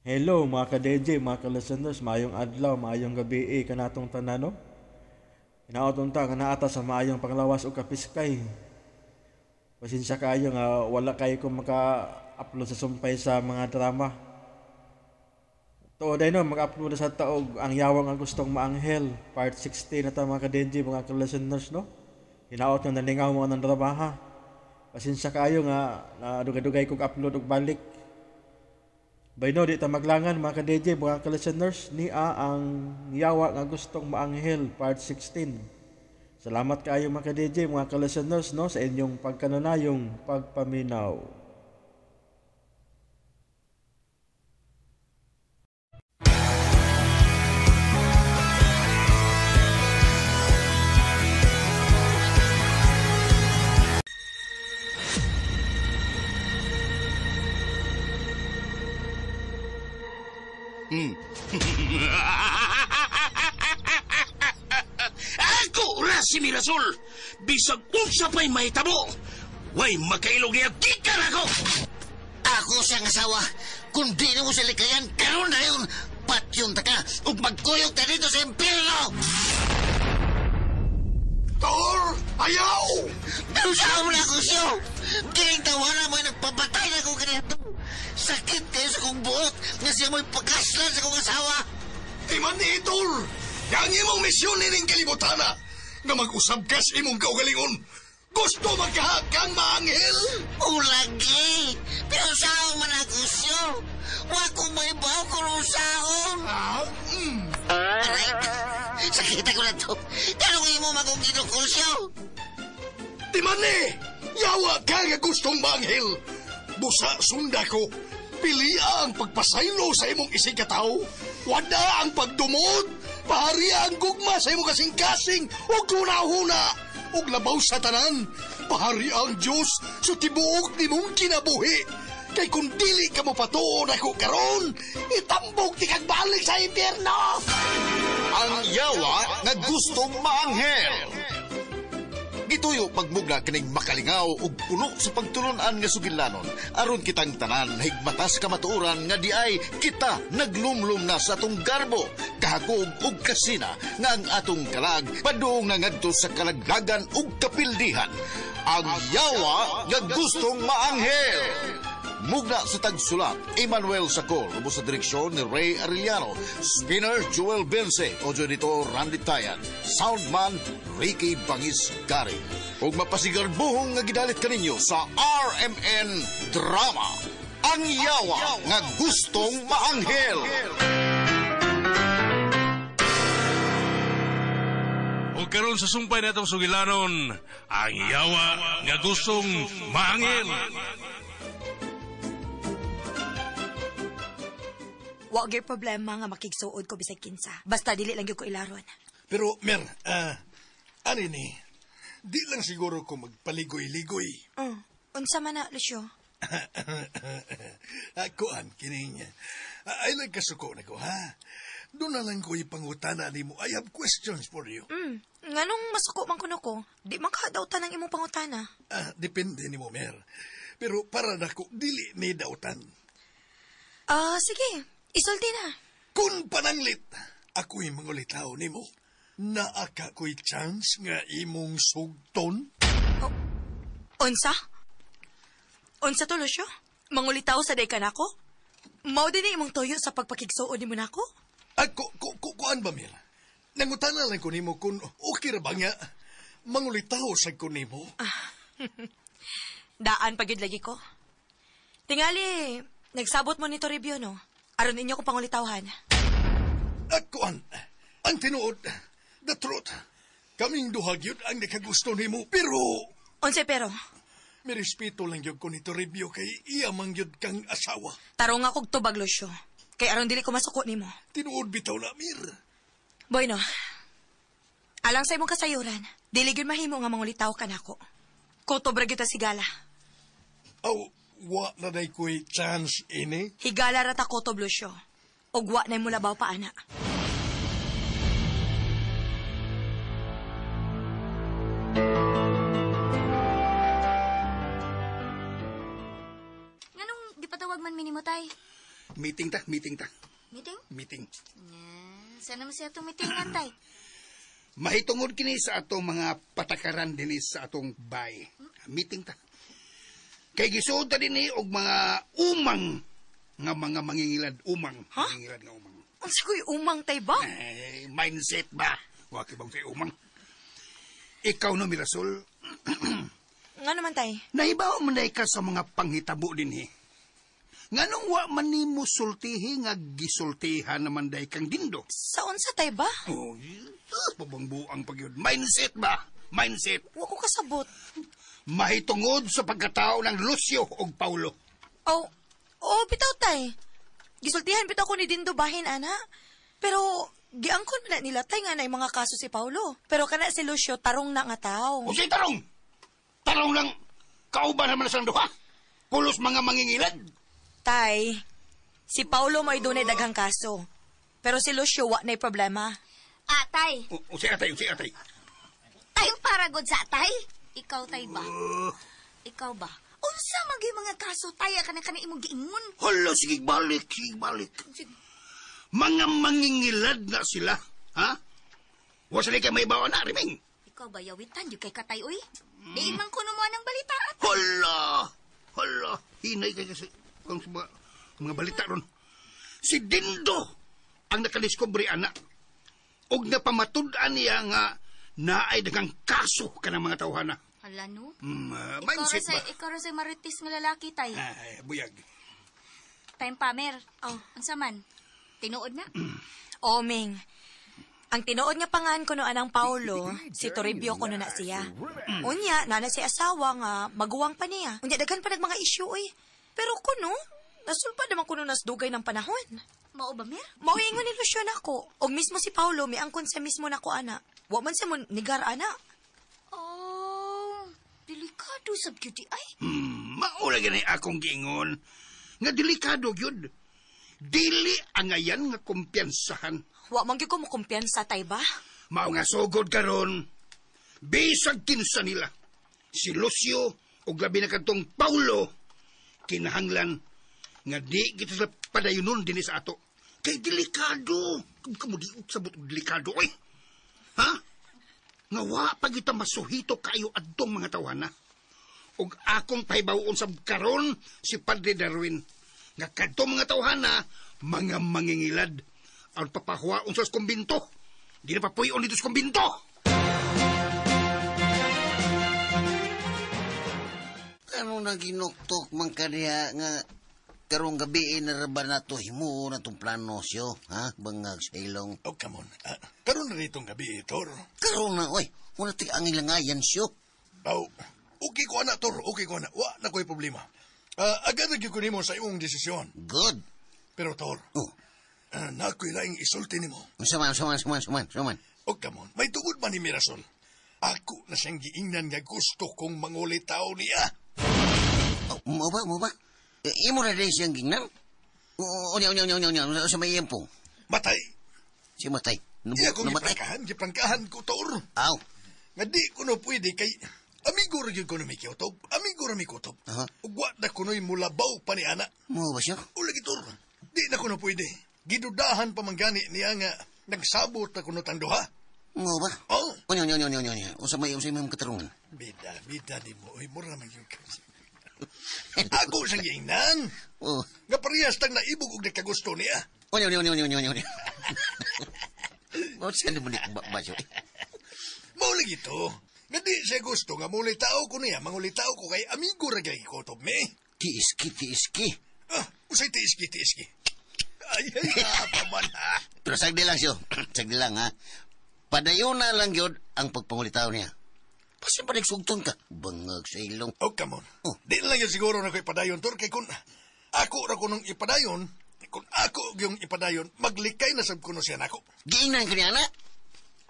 Hello mga ka-DJ, mga ka-listeners, maayong adlaw, maayong gabi eh, kanatong tanan, no? Hinaot unta nga naa ta sa maayong panglawas ug kapiskay. Pasensya kaayo nga wala kayo ko maka-upload sa sumpay sa mga drama. Tuod ay no, mag-upload sa taog ang yawang ang gustong maanghel, part 16 na ta mga ka-DJ, mga ka-listeners, no? Hinaot nga nalingaw mo ng drama ha. Pasensya kaayo nga nadugay-dugay kog upload og balik. Bayno, di ta maglangan mga ka-DJ, mga ka-listeners, niya ang yawa nga gustong maanghel, part 16. Salamat kaayo mga ka-DJ, mga ka-listeners, no, sa inyong pagkanunayong pagpaminaw. Ako ra si Mirasol. Bisag unsa pa'y mahitabo. Way makailog niya gikan ako. Ako siyang asawa. Kung di na mo sa likayan, karon na yun. Patyon ta ka ug magkuyog ta dito sa impyerno. Tor, ayaw! Pero saan mo na ako siyo? Kining tawana mo'y nagpapatay na akong kanito. Sakit kayo sa kong buot nga siya mo'y pagkaslan sa kong asawa. Timan ni Tor! Yang imong misyon nining kalibutana nga mag-usab ka sa imong kaugalingon. Gusto magkahakang maanghel? O lagi! Pero saan man ako siyo? Wa ko may baw kung saon. Ah, mm. Aray! Sakit ako na to. Kanong imo magong ginukol siyo? Timan ni! Yawa ka nga gustong maanghel. Busa sunda ko. Pili ang pagpasaylo sa imong isig katawo. Wada ang pagdumot. Pahari ang gugma sa imong kasing-kasing. Ug huna-huna. Ug labaw sa tanan. Pahari ang Diyos sa tibuok nimong kinabuhi. Kay kung dili ka mo patuon ako karon, itambog ti kag balik sa impyerno. Ang yawa nga gustong maanghel. Gituyo pagmugna kining makalingaw ug puno sa pagtulun-an nga sugilanon aron kitang tanan higmatas kamatuoran nga di ay kita naglumlum na sa atong garbo, kahakog ug kasina nga ang atong kalag padung na ngadto sa kalaglagan ug kapildihan. Ang yawa nga gustong maanghel. Mugna sa tagsulat, Emmanuel Sacol, ubos sa direksyon ni Ray Arellano, Spinner Joel Bense, audio editor Randy Tayan, Soundman Ricky Bangis Gary. Ug mapasigarbuhong nga gidalit kaninyo sa RMN Drama, Ang Yawa nga Gustong Maanghel. O karon sa sumpay natong sugilanon, ang yawa nga gustong maanghel. Wa gyud problema nga makigsuod ko bisag kinsa. Basta dili lang gyud ko ilaron. Pero, Mer, ani ni, di lang siguro ko magpaligoy-ligoy. Unsa man na, Lucio? Kuan, kining, ay lang kasuko na ko, ha? Doon na lang ko ipangutana ni mo. I have questions for you. Nganong masuko man kuno ko, di man ka dautan ang imong pangutana. Depende ni mo, Mer. Pero para nako, dili ni dautan. Sige. Isulti na. Kung pananglit, ako'y mangulitaw ni mo. Naa ka ko'y chance nga imong sugton? Oh, unsa? Unsa to, Lucio? Mangulitaw sa day ka nako? Mao din ni imong toyo sa pagpakigsuod nimo nako? Kuan ba, Mira? Nangutana lang ko nimo kung okay ra ba nga mangulitaw sa ko nimo? Daan pa gyud lagi ko. Tingali, nagsabot mo nito review, no? Aron inyo kong pangulitawhan. Kuan, ang tinuod, the truth. Kaming duha gyud ang nakagusto nimo, pero... Unsay pero? May respeto lang gyud ko nito review kay iya man gyud kang asawa. Tarong akong tubag, Lucio. Kay aron dili ko masuko nimo. Tinuod bitaw na, Mir. Bueno, alang sa imong kasayuran, dili gyud mahimo nga mangulitaw ka nako. Kutob ra gyud ta sigala. Aw, wa na day ko'y chance ini. Higala ra ta kutob, Lucio. Ug wa na mulabaw pa, ana. Nganong gipatawag man mi nimo, tay? Meeting ta, meeting ta. Meeting? Meeting. Sana man siya itong meetingan, tay? Mahitungod kini sa atong mga patakaran dinhi sa atong bay. Meeting ta. Kay gisuod ta dinhi og mga umang nga mga mangingilad, umang. Ha? Mangingilad nga umang. Unsa ko'y umang tay ba? Eh, mindset ba? Wa kay bang umang. Ikaw no, Mirasol, Nga naman tay. nahibaw man day ka sa mga panghitabo dinhi. Nganong wa man nimo sultihi nga gisultihan naman day kang Dindo? Sa unsa tay ba? Oh, pabangbuang pag yun. Mindset ba? Mindset. Wa ko kasabot. Mahitungod sa pagkatao ng Lucio og Paulo. Oh, oh, bitaw tay. Gisultihan bitaw ko ni Dindo bahin, ana. Pero giangkon man na nila tay nga na mga kaso si Paulo. Pero kana si Lucio tarong na nga tao. O tarong! Tarong lang, kauban naman na silang duha. Pulos mga mangingilad. Tay, si Paulo mo'y dunay daghang kaso. Pero si Lucio wa na'y problema. Ah, tay. O si atay, o si atay. Tayong paragod sa tay. Ikaw, tay ba? Ikaw ba? Unsa man gyud mga kaso tay kana kana imong giingon? Hala, sige balik, sige balik. Mga mangingilad na sila, ha? Wa sila kay may bawa na, Riming. Ikaw ba yawitan gyud kay katay oy? Di man kuno mo ng balita. Hala! Hala! Hinay kay kasi kung sa mga balita ron. Si Dindo ang nakadiskubre, ana. Og napamatud-an niya nga naay daghang kaso kanang mga tawhana. Hala no. Mm, Ikaw ra mindset say ba? ikaw ra say marites nga lalaki tay. Ay, buyag. Time pamer. Oh, unsa man? Tinuod na. Oh, Ming. Ang tinuod nga pangan kuno anang Paulo, si Toribio kuno na siya. Unya, nana si asawa nga maguwang pa niya. Unya daghan pa nag mga issue oy. Pero kuno, nasulpa naman kuno nas dugay ng panahon. Mao ba mer? Mao ingon ni Lucio nako. Og mismo si Paulo miangkon sa mismo nako ana. Wa man siya mo nigar ana. Oh, delikado sa beauty ay. Maula gani akong giingon. Nga delikado gyud. Dili angayan nga kumpiyansahan. Wa man gyud ko mokumpiyansa tay ba? Mao nga sugod karon. Bisag kinsa nila. Si Lucio ug labi na kadtong Paulo kinahanglan nga di kita sila padayunon dinhi sa ato. Kay delikado. Kamo di sabot og delikado oy. Ha? Nga wa pa kita masuhito kayo adtong mga tawhana. Ug akong pahibaw-on sab karon si Padre Darwin nga kadtong mga tawhana mga mangingilad ang papahuwaon sa kumbinto. Di na papuyon dito sa kumbinto. Ano na ginuktok man kaniya nga karong gabi na ra ba nato himuon atong plano siyo, ha? Bangag sa ilong. Oh, come on. Karon na ditong gabi, Tor. Karon na, oy. Wala tig ang ilangayan siyo. Oh, okay ko ana, Tor. Okay ko ana. Wa na ko'y problema. Agad na gyud ko nimo sa imong desisyon. Good. Pero, Tor, Oh, na ko'y laing isulti nimo. unsa man, unsa man, unsa man, unsa man, unsa man. Oh, come on. May tugod man ni Mirasol. Ako na siyang giingnan nga gusto kong mangulitaw niya. Oh, mo ba, mo ba? Eh, imo na din siyang gingnan? Oo, unya, unya, unya, unya, unya. Sa may iyang po. Matay. Siya matay. Iya kong Namatay. giprangkahan. Giprangkahan ko, Tor. Aw. Nga di ko no pwede kay amigo ra gyud ko no mi Kyoto. Amigo ra mi kutob. Aha. Ug wa na kuno'y mulabaw pa ni ana. Mo ba siya? Ula gitor. Di na ko no pwede. Gidudahan pa man gani niya nga nagsabot na kuno tang duha. Mo ba? Oh. Unya, unya, unya, unya, unya. Unsa may katarungan? Bida, bida di mo. Uy, mura man gyud ka. Ako siyang giingnan. Oh. Nga parehas tang naibog og nagkagusto niya. Unya, unya, unya, unya, unya, unya. Mo saan mo ni ba, ba siya? Mao lagi to. Nga di siya gusto nga mulitaw ko niya, mangulitaw ko kay amigo ra gyud kutob mi. Tiiski, tiiski. Ah, usay tiiski, tiiski. Ay, ay, apa man ha. Pero sagdi lang siyo. Sagdi lang ha. Padayon na lang yun ang pagpangulitaw niya. Pasin pa nagsugton ka. Bangag sa ilong. Oh, come on. Oh. Di na lang yun siguro na ko ipadayon, Tor. Kay kung ako ra ko nung ipadayon, kung ako yung ipadayon, maglikay na sab kuno siya nako. Giingnan ka niya, na?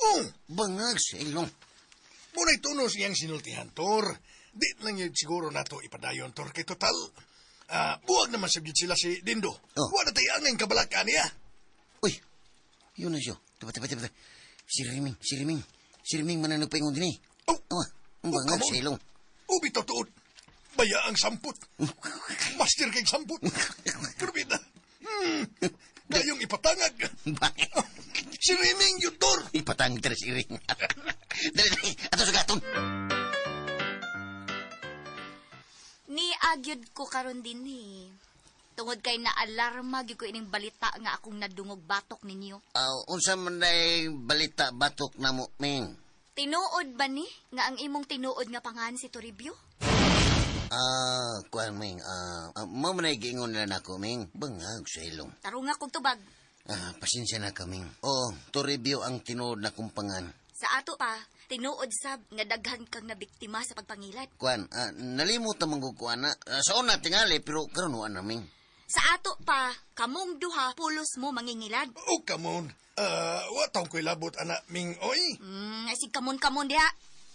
Oh, Bangag sa ilong. muna'y tunos iyang sinultihan, Tor. Di lang yun siguro nato ipadayon, Tor. Kay total, buwag naman sab yun sila si Dindo. Oh. Wala tayo ang kabalaka niya. Uy, yun na siya. Tiba, tiba, tiba. Si Riming, si Riming. Si Riming man ang nagpaingon din eh. Oh, Oh, ang Oh, bangag come on. sa ilong. Ubi totoo. Baya ang samput. Master kay samput. Pero bida. Teres iring. Dali, dali. Ato sa gaton. Ni agyod ko karon din eh. Tungod kay naalarma gyud ko ining balita nga akong nadungog batok ninyo. Unsa man day balita batok namo, Ming? Tinuod ba ni nga ang imong tinuod nga pangan si Toribio? Kuan Ming, mao man ay giingon nila nako, Ming. Bangag sa ilong. Tarunga kog tubag. Pasensya na ka, Ming. Oo, Toribio ang tinuod na kumpangan. Sa ato pa, tinuod sab nga daghan kang nabiktima sa pagpangilad. Kuan, nalimot na manggug kuan na. Sa una tingali, pero karon wa na, Ming. Sa ato pa, kamong duha pulos mo mangingilad. Oh, come on. Wa taong ko'y labot, ana, Ming, oy. Ay sig kamon-kamon diha.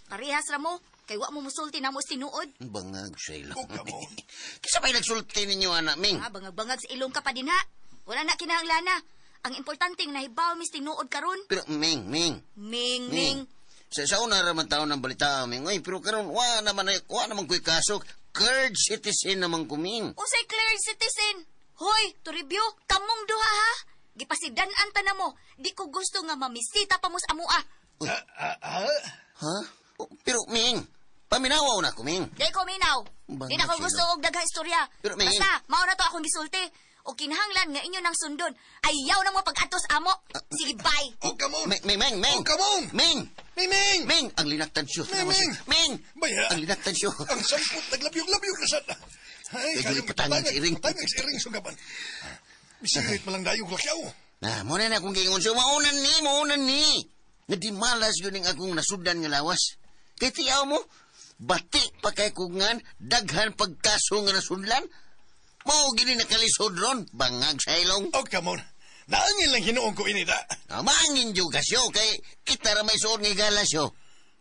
Parehas ra mo, kay wa mo musulti na mo tinuod. Bangag sa ilong. Oh, come on. Kisa pa'y nagsulti ninyo, ana, Ming? Bangag-bangag sa ilong ka pa din ha. Wala na kinahanglana. Ang importante nga nahibaw mis tinuod karon. Pero, Ming, Ming. Ming, Ming. Sa una raman taon ng balita, Ming. Oy, pero karon wa naman ko'y kaso. Cleared citizen naman ko, Ming. Unsay cleared citizen? Hoy, Toribio, kamong duha ha. Gipasidan-an ta na mo. Di ko gusto nga mamisita pa mo sa amua. Ha? Oh, pero, Ming, paminawaw na ko, Ming. Di ko minaw. Di na ko gusto og daghang istorya. Pero, Ming. Basta, mao na to akong gisulti. O kinahanglan nga inyo nang sundon. Ayaw na mo pag-atos amo. Sige, bye. Oh, come on. Ming, Ming, Ming, Ming. Oh, come on. Ming. Ming, Ming. Ming, ang linaktan siyo. Ming, Ming. Ming. Baya. Ang linaktan siyo. Ang sampot, naglabyog-labyog na sana. Ay, Kaya patangan sa iring. Patangan sa iring, sugaban. Bisirit malang dayong lakyaw. Na, muna na akong giingon siyo. Maunan ni. Nga di malas yun ang akong nasudan nga lawas. Kay tiyaw mo, bati pa kay kungan, daghan pagkaso nga nasudlan. Mao gini nakalisod ron, bangag sa ilong. Oh, come on. Naangin lang hinuong ko inida. Maangin yung kasyo, kay kita ra may suot nga gala siyo.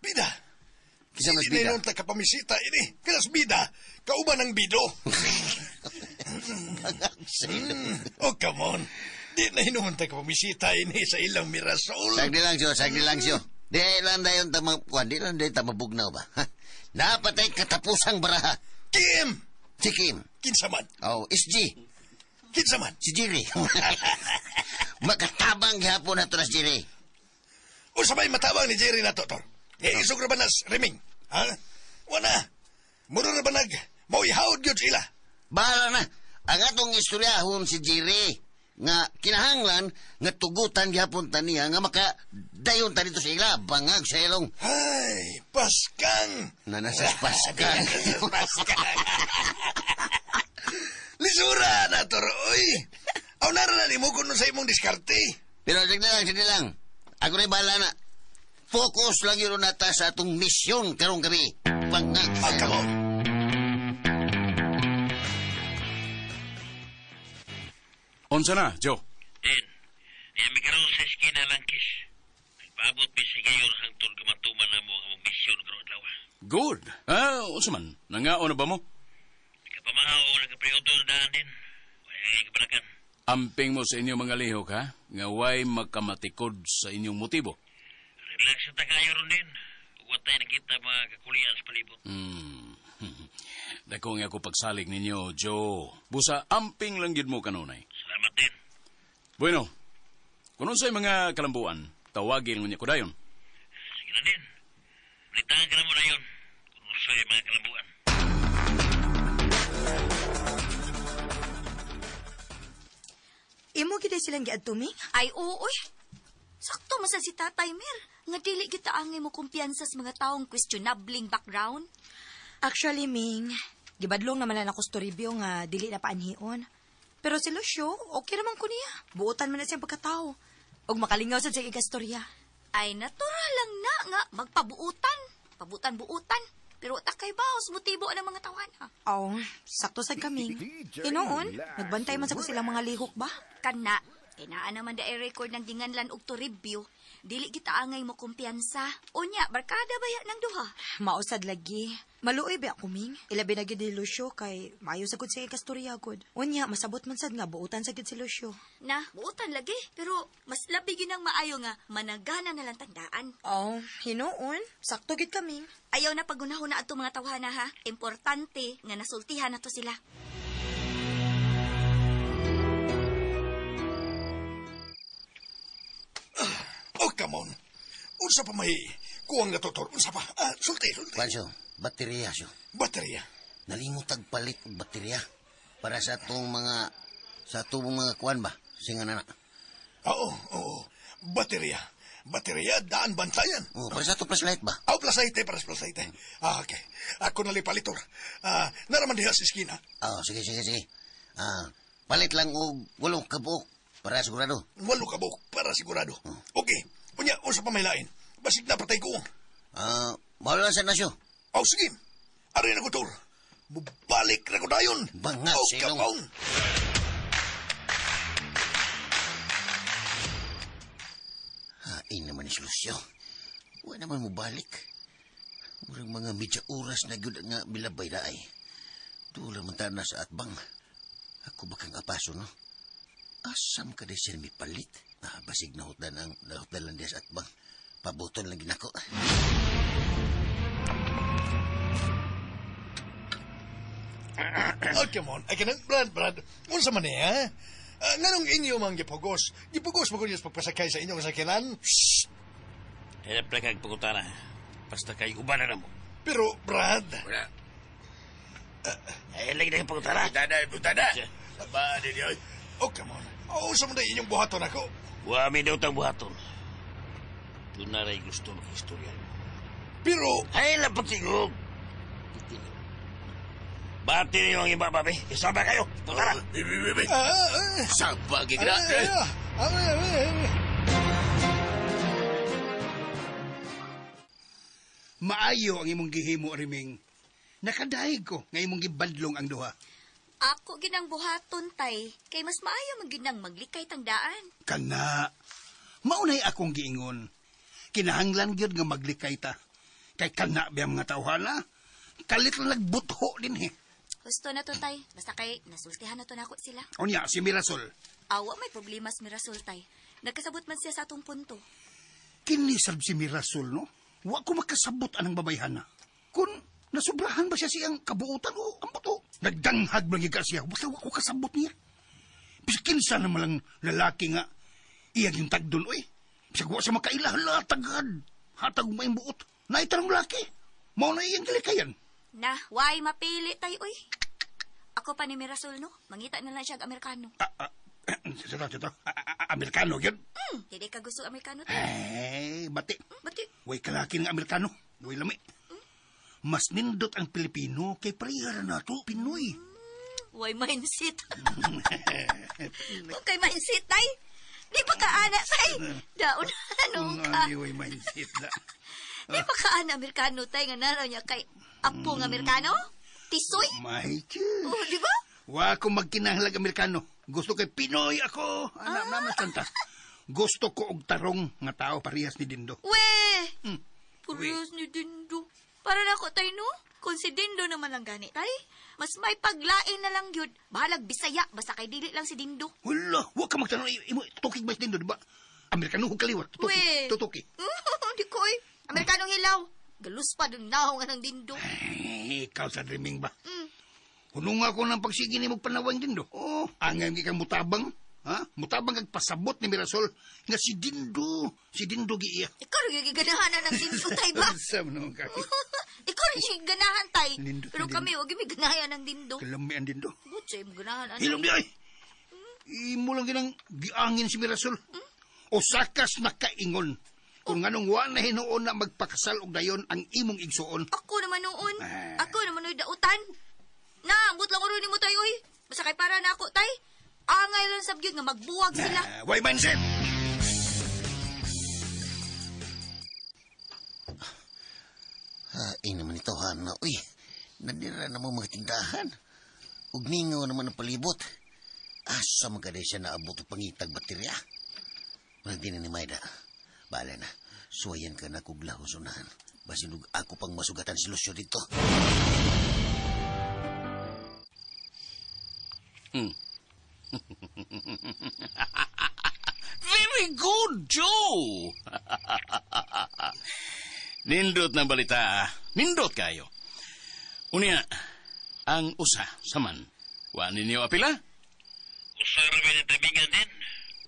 Bida. Kisa mas Hindi bida. na inon ta kapamisita ini. Kalas bida, kauban ang bido. Bangag sa ilong. Oh, come on. Di na hinuon ta kapamisita ini sa ilang mirasol. Sagdi lang siyo, sagdi lang siyo. Di lang dayon ta di lang dayon ta mabugnaw ba? Ha? Napatay katapusang baraha. Kim! Si Kim. Kinsaman. Oh, SG. Kinsaman. Si Jerry. Makatabang gihapon na to na si Jerry. Unsa may matabang ni Jerry na to, Tor? Isog ra ba nas, Reming? Ha? Wala. Muro ra ba nag, mauihawd yun sila? Bahala na. Ang atong istoryahon si Jerry nga kinahanglan nga tugutan gihapon ta niya nga makadayon ta dito sa ila bangag sa ilong. Ay, paskang. Nanasas paskang. Paskang. Lisura na, Tor, oy. Aw nara na nimo kuno sa imong diskarte. Pero sige lang. Ako na bahala na. Focus lang yun nata sa atong misyon karong gabi. Bangag sa Ah, come on. Unsa na, Joe? Din, niya karon sa eskina langkis. Nagpaabot mi sa gayon hangtod kamatuman na mo ang among misyon karong adlaw. Good. Unsa man? Nangaon na ba mo? Nagkapamahaw o nagkapriuto na daan din. Wala kay kabalakan. Amping mo sa inyong mga lihok, ha? Nga way makamatikod sa inyong motibo. Relax na ta kayo ron din. Ug tayo nakita mga kakulian sa palibot. Dako nga ako pagsalig ninyo, Joe. Busa, amping lang yun mo kanunay. Salamat din. Bueno, kung unsay mga kalambuan, tawagin mo niya ko dayon. Sige na din. Balitaan ka na mo na yun. Kung unsay mga kalambuan. Imo gid silang giadto, Ming? Ay, oo, oy. Sakto masad si Tatay Mir. Nga dili kita angay mo kumpiyansa sa mga taong questionabling background. Actually, Ming, gibadlong naman na ako sa Toribio nga dili na paanhion. Pero si Lucio, okay naman ko niya. Buotan man na siyang pagkatao. Og makalingaw sad siya igastorya. Ay, natural lang na nga magpabuutan. Pabutan-buutan. Pero takay baos motibo ang mga tawana. Oh, sakto sad kaming. Hinoon, nagbantay man sa ko silang mga lihok ba? Kana, kinaan naman da record ng ginganlan og Toribio. Dili kita angay mo kumpiyansa. Unya, barkada baya ng duha? Mausad lagi. Maluoy ba ako, Ming? Ilabi na gid ni Lucio kay maayo sagud siya ikastorya gud. Unya, masabot man sad nga buutan sa gid si Lucio. Na, buutan lagi. Pero mas labi gyud ang maayo nga managana na lang tandaan. Oh, hinuon. Sakto gid kaming. Ayaw na pagunahon na ato mga tawhana ha. Importante nga nasultihan na to sila. Oh, come on. Unsa pa may kuwang na to, Tor? Unsa pa? Sulti. Panso, baterya siya. Baterya? Nalimot palit og baterya para sa atong mga kuan ba? Singa na. Oo. Baterya. Baterya, daan bantayan. Oh, para sa ato flashlight ba? Oh, flashlight, para sa flashlight. Okay. Ako nalipalit, Tor. Naraman diha sa iskina. Oh, sige. Palit lang og 8 ka buok para sigurado. 8 ka buok para sigurado. Okay. Unya, unsa pa may lain? Basig na patay ko. Mahal lang sa nasyo. Oh, sige. Ari na ko, Tor. Balik na ko dayon. Bangat, silong. Kapaong. Hain naman ni Lucio. Wala naman mo balik. Murang mga medya oras na gyud nga bilabay daay. Dula man ta na sa atbang. Ako ba kang apaso, no? Asam ka di siya mipalit. Basig nahutdan ang nahutdan lang diya sa atbang. Pabuton lang ginako. Oh, come on. Ay, kanang, Brad. Unsa man niya, ha? Nganong inyo mang gipugos? Gipugos mo kunyos pagpasakay sa inyong sakyanan? Shhh! Hirap lang kag pagutana. Basta kay uban na mo. Pero, Brad... Wala. Ay, lagi na kang pagutana. Butada! Aba, di diyo. Oh, come on. Oh, unsa man na inyong buhaton ako? Wa mi daw tang buhaton. Doon na rin gusto makaistorya. Pero... Ay, lapag-tingog! Bati niyo ang iba, babi. Isama kayo. Tara. Saba, gigra. Maayo ang imong gihimo, Riming. Nakadahig ko nga imong gibadlong ang duha. Ako ginang buhaton, tay. Kay mas maayo man ginang maglikay tangdaan. Kana. Maunay akong giingon. Kinahanglan gyud nga maglikay ta. Kay kana ba mga tawhana? Kalit lang nagbutho din eh. Gusto na to, tay. Basta kay nasultihan na to nako sila. Unya, si Mirasol. Awa, may problema si Mirasol, tay. Nagkasabot man siya sa atong punto. Kinisab si Mirasol, no? Wa ko makasabot anang babayhana. Kung nasubrahan ba siya siyang kabuutan o ang buto? Nagdanghag man gyud siya. Basta wa ko kasabot niya. Bisag kinsa naman lang lalaki nga iyang yung tagdon, oy. Bisag wa siya makaila, hala, tagad. Hatag mo yung buot. Naitarong laki. Mao na iyang gilikayan. Na, why mapili tayo, oy? Ako pa ni Mirasol, no? Mangita na lang siya ang Amerikano. Ito. Amerikano, yun? Hindi ka gusto Amerikano, tayo. Eh, bati. Bati. Way kalaki ng Amerikano. Way lami. Mas nindot ang Pilipino kay prayer na to, Pinoy. Way mindset. Okay, mindset, tay. Di pa ka ana, tay. Daon, ano ka? Way mindset na. Di pa ka ana, Amerikano, tay. Nga naraw niya kay apong Amerikano? Tisoy? My God. Oh, di ba? Wa ko magkinahanglag Amerikano. Gusto kay Pinoy ako. Anak naman santa. Gusto ko og tarong nga tao parehas ni Dindo. We! Parehas ni Dindo. Para na ko tay, no? Kung si Dindo naman lang gani, tay. Mas may paglain na lang yun. Bahalag Bisaya, basta kay dili lang si Dindo. Wala, wa ka magtanong. Tukig ba si Dindo, di ba? Amerikano ko kaliwat. We! Tutuki. Di ko eh. Amerikanong hilaw. Galus pa dun naong nga ng Dindo. Eh, ikaw sa dreaming ba? Hunong ako ng pagsige ni magpanawang Dindo. Oh, angay kang mutabang. Ha? Mutabang kag pasabot ni Mirasol nga si Dindo. Si Dindo giiya. Ikaw rin giganahan na ng Dindo, tay ba? Ikaw rin siya ganahan, tay. Nindot, Pero Dindo. kami, huwag yung ganahan ng Dindo. Kalami ang Dindo. Butsa, yung ganahan. Ano? Hilom di ay. Imo lang ginang giangin si Mirasol. O sakas nakaingon. Kung anong wa na hinuon na magpakasal og dayon ang imong igsuon. Ako naman noon. Ako naman noon dautan. Na, ambot lang uro ni mo tayo, oy. Basta kay para na ako, tay. Angay lang sabgyod nga magbuwag sila. Why mindset? Hain naman ito, Hana. Uy, nadira na mo mga tindahan. Ug mingaw naman ang palibot. Asa magaday siya naabot ang pangitag baterya. Walang din na ni Maida. Bahala na. Suwayan ka na kuglaho sunahan. Basin ug ako pang masugatan si Lucio dito. Very good, Joe! Nindot ng balita. Nindot kayo. Unya, ang usa saman. Wa ninyo apila? Usa ra may natabingan din.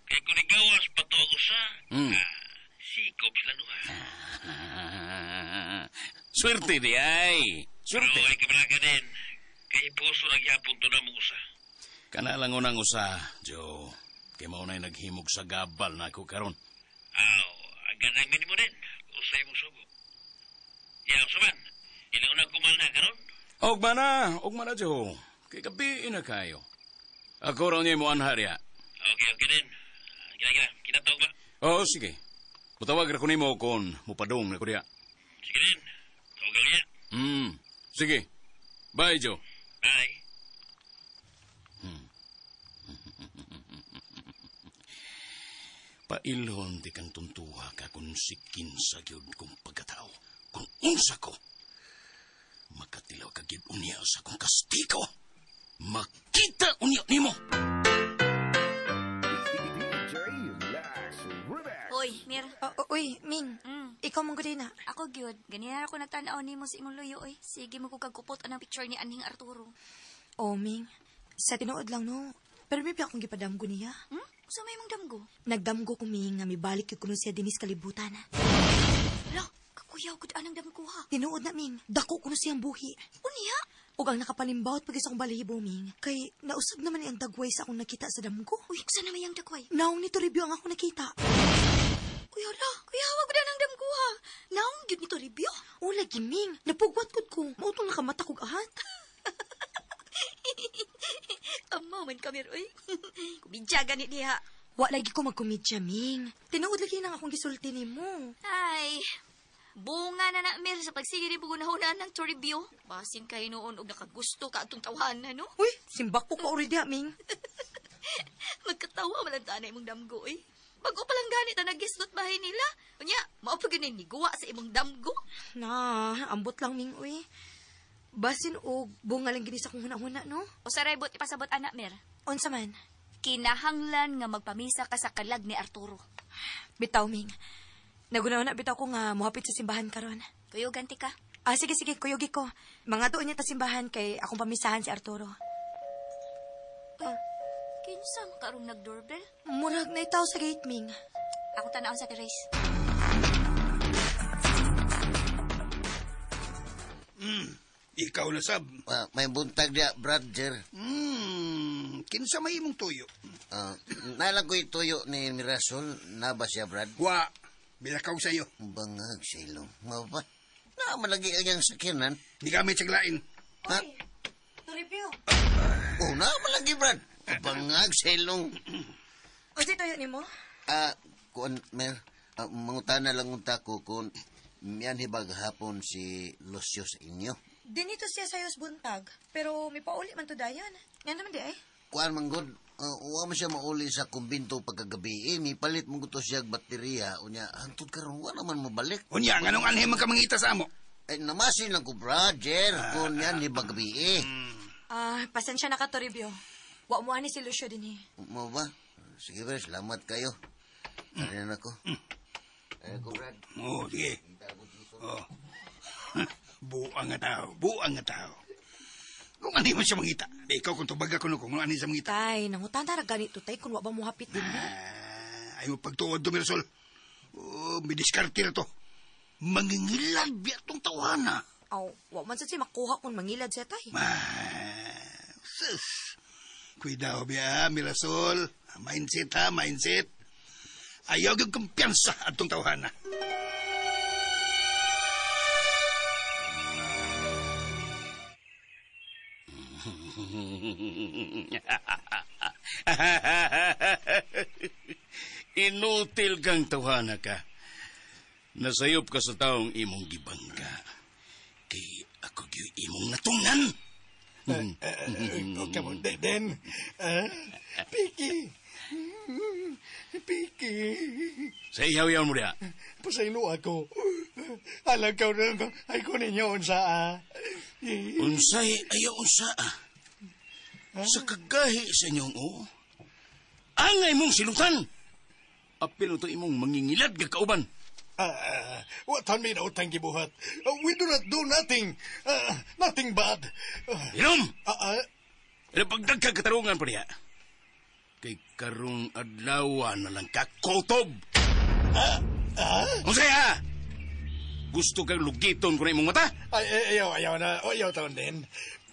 Kay kung igawas pa to ang usa, Sikop sila duha. Swerte di ay. Swerte. Pero ay kabalaga din. Kay puso nagyapon to na mo usa. Kana lang unang usa, Joe. Kay mao na'y naghimog sa gabal na ako karon. Aw, agad na minimo din. Usay mo sugo. Ya, usaman. Ilang unang kumal na karon? Ugma na, Joe. Kay gabi na kayo. Ako raw niya mo anha riya. Okay, okay din. Gila, kinatawag ba? Oo, sige. Mutawag ra ko nimo kon mupadong na ko diya. Sige din. Tawagan niya. Sige. Bye, Joe. Bye. Pailhon di kang tuntuha ka kung sikin sa gyud kong pagkatao. Kung unsa ko, makatilaw ka gyud unya sa kong kastiko. Makita unya nimo. Hoy, Mir. Uy, Ming. Ikaw mong gud na. Ako gyud. Ganina ako nagtan-aw nimo sa imong luyo oy. Sige mo ko kagkupot anang picture ni anhing Arturo. Oh, Ming. Sa tinuod lang no. Pero may pa akong gipadamgo niya. Usa may imong damgo? Nagdamgo ko, Ming, nga mibalik gyud kuno siya dinis kalibutan. Hala, kakuyaw gud anang damgo ha. Tinuod na, Ming. Dako kuno siyang buhi. Unya? Ug ang nakapalimbawot pag sa akong balahibo, Ming, kay nausab naman ang dagway sa akong nakita sa damgo. Uy, usa na may ang dagway? Naong ni Toribio ang akong nakita. Uy, hala, kuyawa gud anang damgo ha. Naong gyud ni Toribio? O lagi, Ming. Napugwat gud ko. Mautong nakamata kog ahat. Amo man kami, oy. Kumidya gani diha. Wa lagi ko magkumidya, Ming. Tinuod lagi nang akong gisulti nimo. Ay, bunga na na, Mir, sa pagsige ni pugunahunaan ng Toribio. Basin kay noon og nakagusto ka atong tawhan, no? Uy, simbak po ka already, Ming. Magkatawa, walang tanay imong damgo, eh. Bago pa lang ganit na nagisgot bahay nila. Unya, mao pa gani niguwa sa imong damgo. Na, ambot lang, Ming, uy. Basin og bunga lang gini sa akong huna-huna, no? Usaray bot ipasabot anak, Mir. Unsa man? Kinahanglan nga magpamisa ka sa kalag ni Arturo. Bitaw, Ming. Naguna-una bitaw ko nga mohapit sa simbahan karon. Kuyugan ti ka. Ah, sige, sige, kuyugi ko. Mga doon niya ta simbahan kay akong pamisahan si Arturo. Uy, kinsa man karong nag-doorbell? Murag na itaw sa gate, Ming. Ako tan-awon sa terrace. Ikaw na, sab. May buntag diya, Brad, sir. Kinsa may imong tuyo? Nalang ko'y tuyo ni Mirasol. Na ba siya, Brad? Wa. Bilakaw sa'yo. Bangag sa ilong. Maba. Naamalagi ang iyang sakinan. Di kami tsiglain. Ha? Toribio. Oh, naamalagi, Brad. Bangag sa ilong. O, si tuyo ni mo? Kuan, Mer, mangutana lang unta ko kung miyan hibag hapon si Lucio sa inyo. Dinito siya sa buntag, pero may pauli man to dayan. Nga naman di ay. Kuan man gud, uwa man siya mauli sa kumbinto pagkagabi. May palit mo gusto siya baterya. Unya, hantod karon wa naman mabalik. Unya, nganong anhe man ka mangita sa amo? Ay, namasin lang ko, Brad, kung yan hibag gabi. Pasensya na ka, Toribio. Wa mo ani si Lucio din eh. Mo ba? Sige, Brad, salamat kayo. Tara na ako. Ay, ko, Brad. Oo, sige. Oh. Buang nga tao, buang nga tao. Kung ano man siya mangita, ikaw kung tubaga ko kung ano siya mangita. Tay, nangutan na ganito, tay, kung wa ba mo hapit din. Ay mo pagtuod do, Mirasol. Oh, may diskarte na to. Mangingilad biya tong tawhana. Aw, wa man sa siya makuha kung mangilad siya, tay. Sus. Kuidaw biya, Mirasol. Mindset ha, mindset. Ayaw yung kumpiyansa atong tawhana. Inutil kang tawhana ka. Nasayop ka sa taong imong gibangga. Kay ako gyud imong natungnan. Come on, Den. Piki. Piki. Sa ihaw-ihaw mo diha. Pasaylo ako. Alam ka rin, ay ko ninyo unsa. Unsay ayaw unsa. Sa kagahi sa inyong o. Angay mong silutan. Apil to imong mangingilad nga kauban. What on me na utang gibuhat? We do not do nothing. Nothing bad. Inom! Ilo pagdagkag katarungan pa niya. Kay karong adlaw na lang kakotob. Unsay ha? Gusto kang lugiton ko na imong mata? Ay, ayaw, ayaw na. O, ayaw taon din.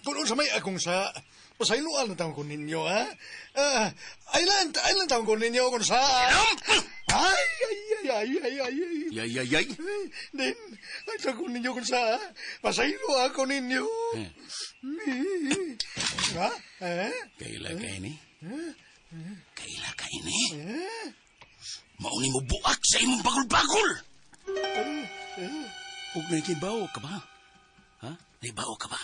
Kung unsa may akong sa, pasayloan na taon ko ninyo, ha? Ailan taon ko ninyo kung sa... Ay, ay, ay, ay, ay, ay. Ay, ay, ay. Din, ay taon ko ninyo kung sa, pasaylo ako ninyo. Ha? Eh? Kaila ka ini? Kaila ka ini? Mauni mo buak sa imong bagol-bagol! Ug nakibaw ka ba? Ha? Nakibaw ka ba?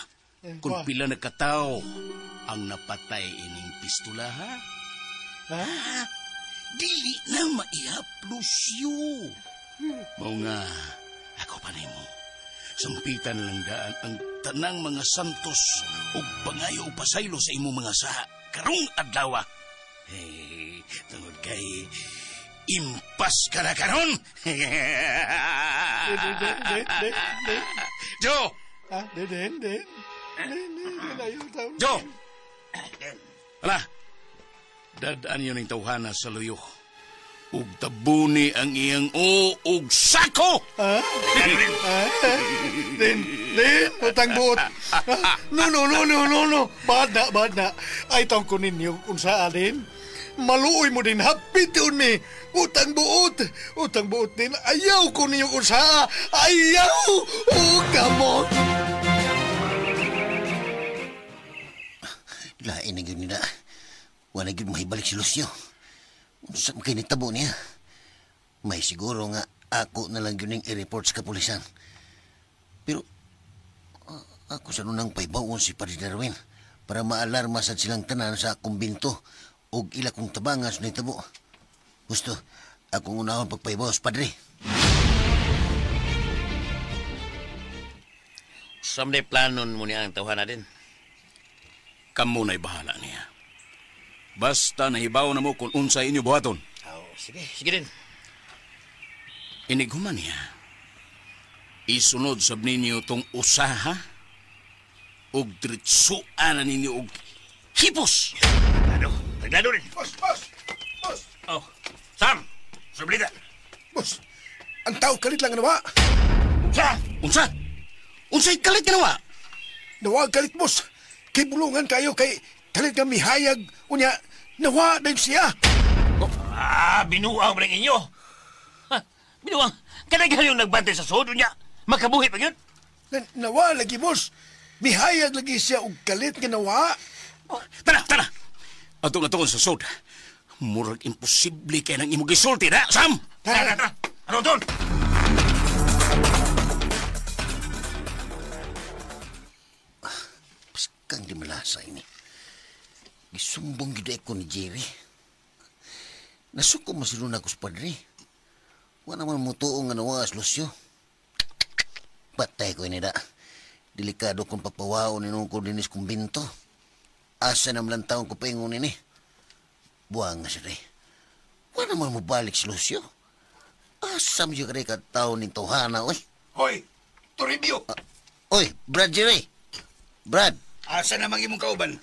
Kung pila na katao ang napatay ining pistula, ha? Ha? Dili na maihap, Lucio. Mao nga, ako pa nimo. Sampitan lang daan ang tanang mga santos ug pangayo og pasaylo sa imong mga saha karong adlaw. Hey, tungod kay impas ka na karon. Jo! Ah, den. Jo! Ala, dadaan yun ang tawhana sa luyo. Ug tabuni ang iyang o ug sako! Din, utang buot. No. Bad na. Ay, taong ko ninyo kung saan din. Maluoy mo din, hapition mi. Utang buot din. Ayaw ko ninyo kung saan. Ayaw! O, gamot! Lain na yun nila. Wala yun mahibalik si Lucio. Unsa man kay nitabo niya? May siguro nga ako na lang yun yung i-report sa kapulisan. Pero ako sa nunang paibawon si Padre Darwin para maalarma sad silang tanan sa kumbinto og ila kong tabangan sa nitabo. Gusto, akong unahon pagpaibaw sa Padre. Someday planon mo niya ang tawhana din. Kamu na'y bahala niya. Basta nahibaw na mo kung unsa inyo buhaton. Oh, sige, sige din. Inighuman niya. Isunod sab ninyo tong usaha ug diretsuan na ninyo og hipos. Lado, taglado rin. Boss. Oh, Sam, sublita. Boss, ang tao kalit lang nawa. Unsa? Unsa? Unsa'y kalit nga nawa? Nawa kalit, boss. Kay bulungan kayo kay kalit nga mihayag. Unya, nawa din siya. Oh, binuang rin inyo. Ha, binuang. Kanaghan yung nagbantay sa sod, unya. Makabuhi pa yun. Nawa lagi, boss. Mihayag lagi siya og kalit nga nawa. Oh, tara. Atong sa sod. Murag imposible kay nang imong gisulti na, Sam! Tara. Ano, tol? Kang di malasa ini. Gisumbong gid ko ni Jerry. Nasuko masiluna ko sa padre. Wala naman mutuo nga nawa as Lucio. Patay ko ini da. Delikado kong papawaon ninong ko dinis kumbinto. Asa na malang taon ko paingon ini. Buwang nga siya rin. Wala naman mo balik si Lucio. Asa mo siya ka taon ning tawhana, oy. Hoy, Toribio. Oy, Brad Jerry. Brad. Asa namang imong kauban?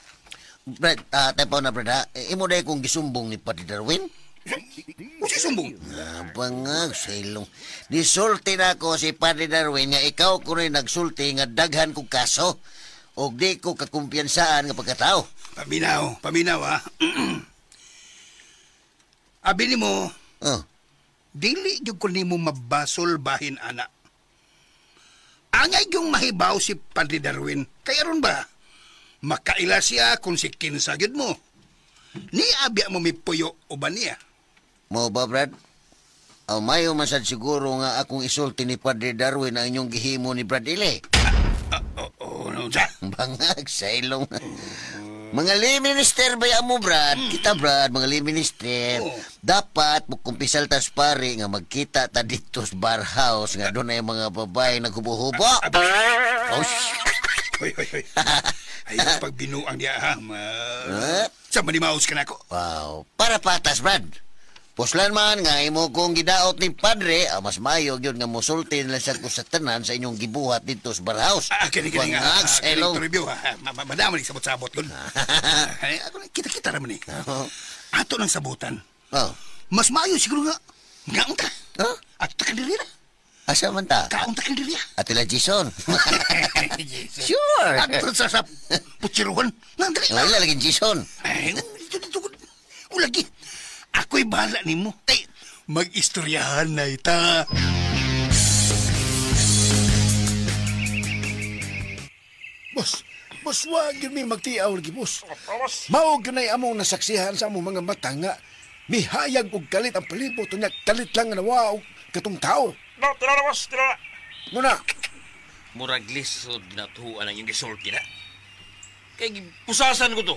Brad, tayo na, Brad, ha? Imo dahil kong gisumbong ni Padre Darwin? Unsay sumbong? Bangag sa ilong. Nisulti na ako si Padre Darwin nga ikaw ko rin nagsulti nga daghan kong kaso o di ko kakumpiyansaan nga pagkatao. Paminaw, ha? Abi nimo, oh. Dili gyud ko nimo mabasol bahin, ana. Angay yung mahibaw si Padre Darwin. Kaya ron ba? Makaila siya kung si kinsa gyud mo. Ni abya mo mipuyo o ba niya? Mo ba, Brad? Aw, mayo man sad siguro nga akong isulti ni Padre Darwin ang inyong gihimo ni Brad Ile. Oo, no, sa? Bangag sa ilong. Mga minister ba mo, Brad? Kita, Brad, mga minister. Oh. Dapat mukumpisal tas pare nga magkita ta dito sa bar house nga doon ay mga babae naghubo-hubo. Oh, Hoy, hoy, hoy. Ayaw pagbinuang niya, ha? Sa manimaos ka na ako. Wow. Para patas, Brad. Puslan man nga imo kong gidaot ni padre, mas mayo gyud nga mosulti nila sa kusatanan sa inyong gibuhat dito sa bar house. Kini kini nga. Kini review ha. Madamo ni sabot-sabot yun. Ako kita-kita raman eh. Ato nang sabutan. Oh. Mas maayo siguro nga Ngaon ta? Huh? At ta ka diri na. Asa man ta? Kaon ta ka diri. Atila Jason. Sure. Ato sa putsiruhan. Nang dali na. Wala lagi Jason. Ay, dito. Ulagi. Ako'y bahala nimo. Ay, mag-istoryahan na ita. Boss, boss, wag yun may magtiaw lagi, boss. Mao gyud among nasaksihan sa among mga mata nga mihayag og kalit ang palibot unya kalit lang nga nawa og katong tao. No, tira na, boss, tira na. Muna. Murag lisod ginatuan ang iyong gisulti na. Kay pusasan ko to.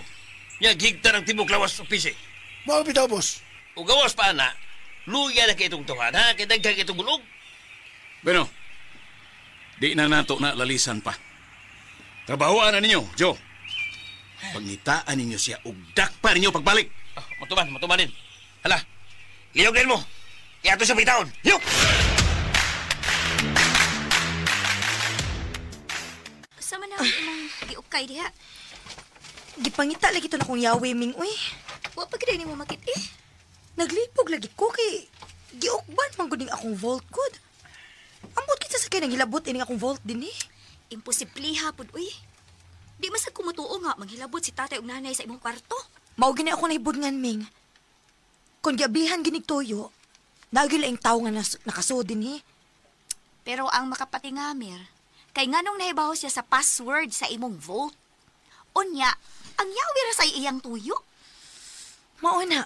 Nya gigta ng tibok lawas sa pisi. Mao bitaw, boss. O gawas pa na, luya na kay itong tuhan, ha? Kay daghan kay itong bulog. Bueno, di na nato na lalisan pa. Trabahoan na ninyo, Joe. Pangitaan ninyo siya og dakpa ninyo pagbalik. Ah, matuman din. Hala, liyog din mo. Iato sa bitaon. Liyog! Sa man ang imong giukay diha? Gipangita lagi to na kong yawe, Ming, uy. Wa pa gid nimo makit eh. Naglipog lagi ko kay giukban man gud ning akong vault code. Ambot kita sa kay nanghilabot ining akong vault din eh. Imposibliha pud uy. Di masag kumutuo nga manghilabot si tatay ug nanay sa imong kwarto. Mao gini ako nahibudngan, Ming. Kung giablihan ginig toyo, naagil ang tao nga nakasuod din eh. Pero ang makapatingamir, kay nganong nahibaw siya sa password sa imong vault. Unya, ang yawi ra sa iyang tuyo. Mao na.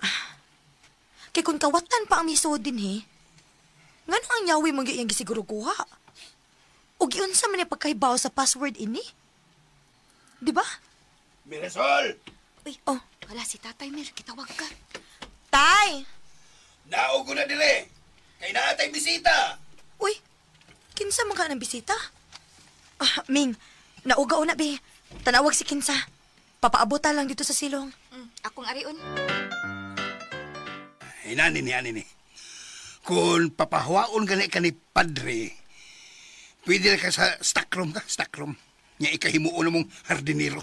Kay kung kawatan pa ang misuod din eh, nganong ang yawi mong iyang gisiguro kuha? O giunsa man pagkahibaw sa password ini? Di ba? Mirasol! Uy, oh. Wala si Tatay Mir, kitawag ka. Tay! Naog ko na dili! Kay naatay bisita! Uy, kinsa man ka ng bisita? Ah, Ming, naugaw na be. Tanawag si Kinsa. Papaabutan lang dito sa silong. Akong arion. Inani ni, ani ni. Kung papahuwaon gani ka ni Padre, pwede na ka sa stockroom ka, stockroom. Nya ikahimuon mong hardinero.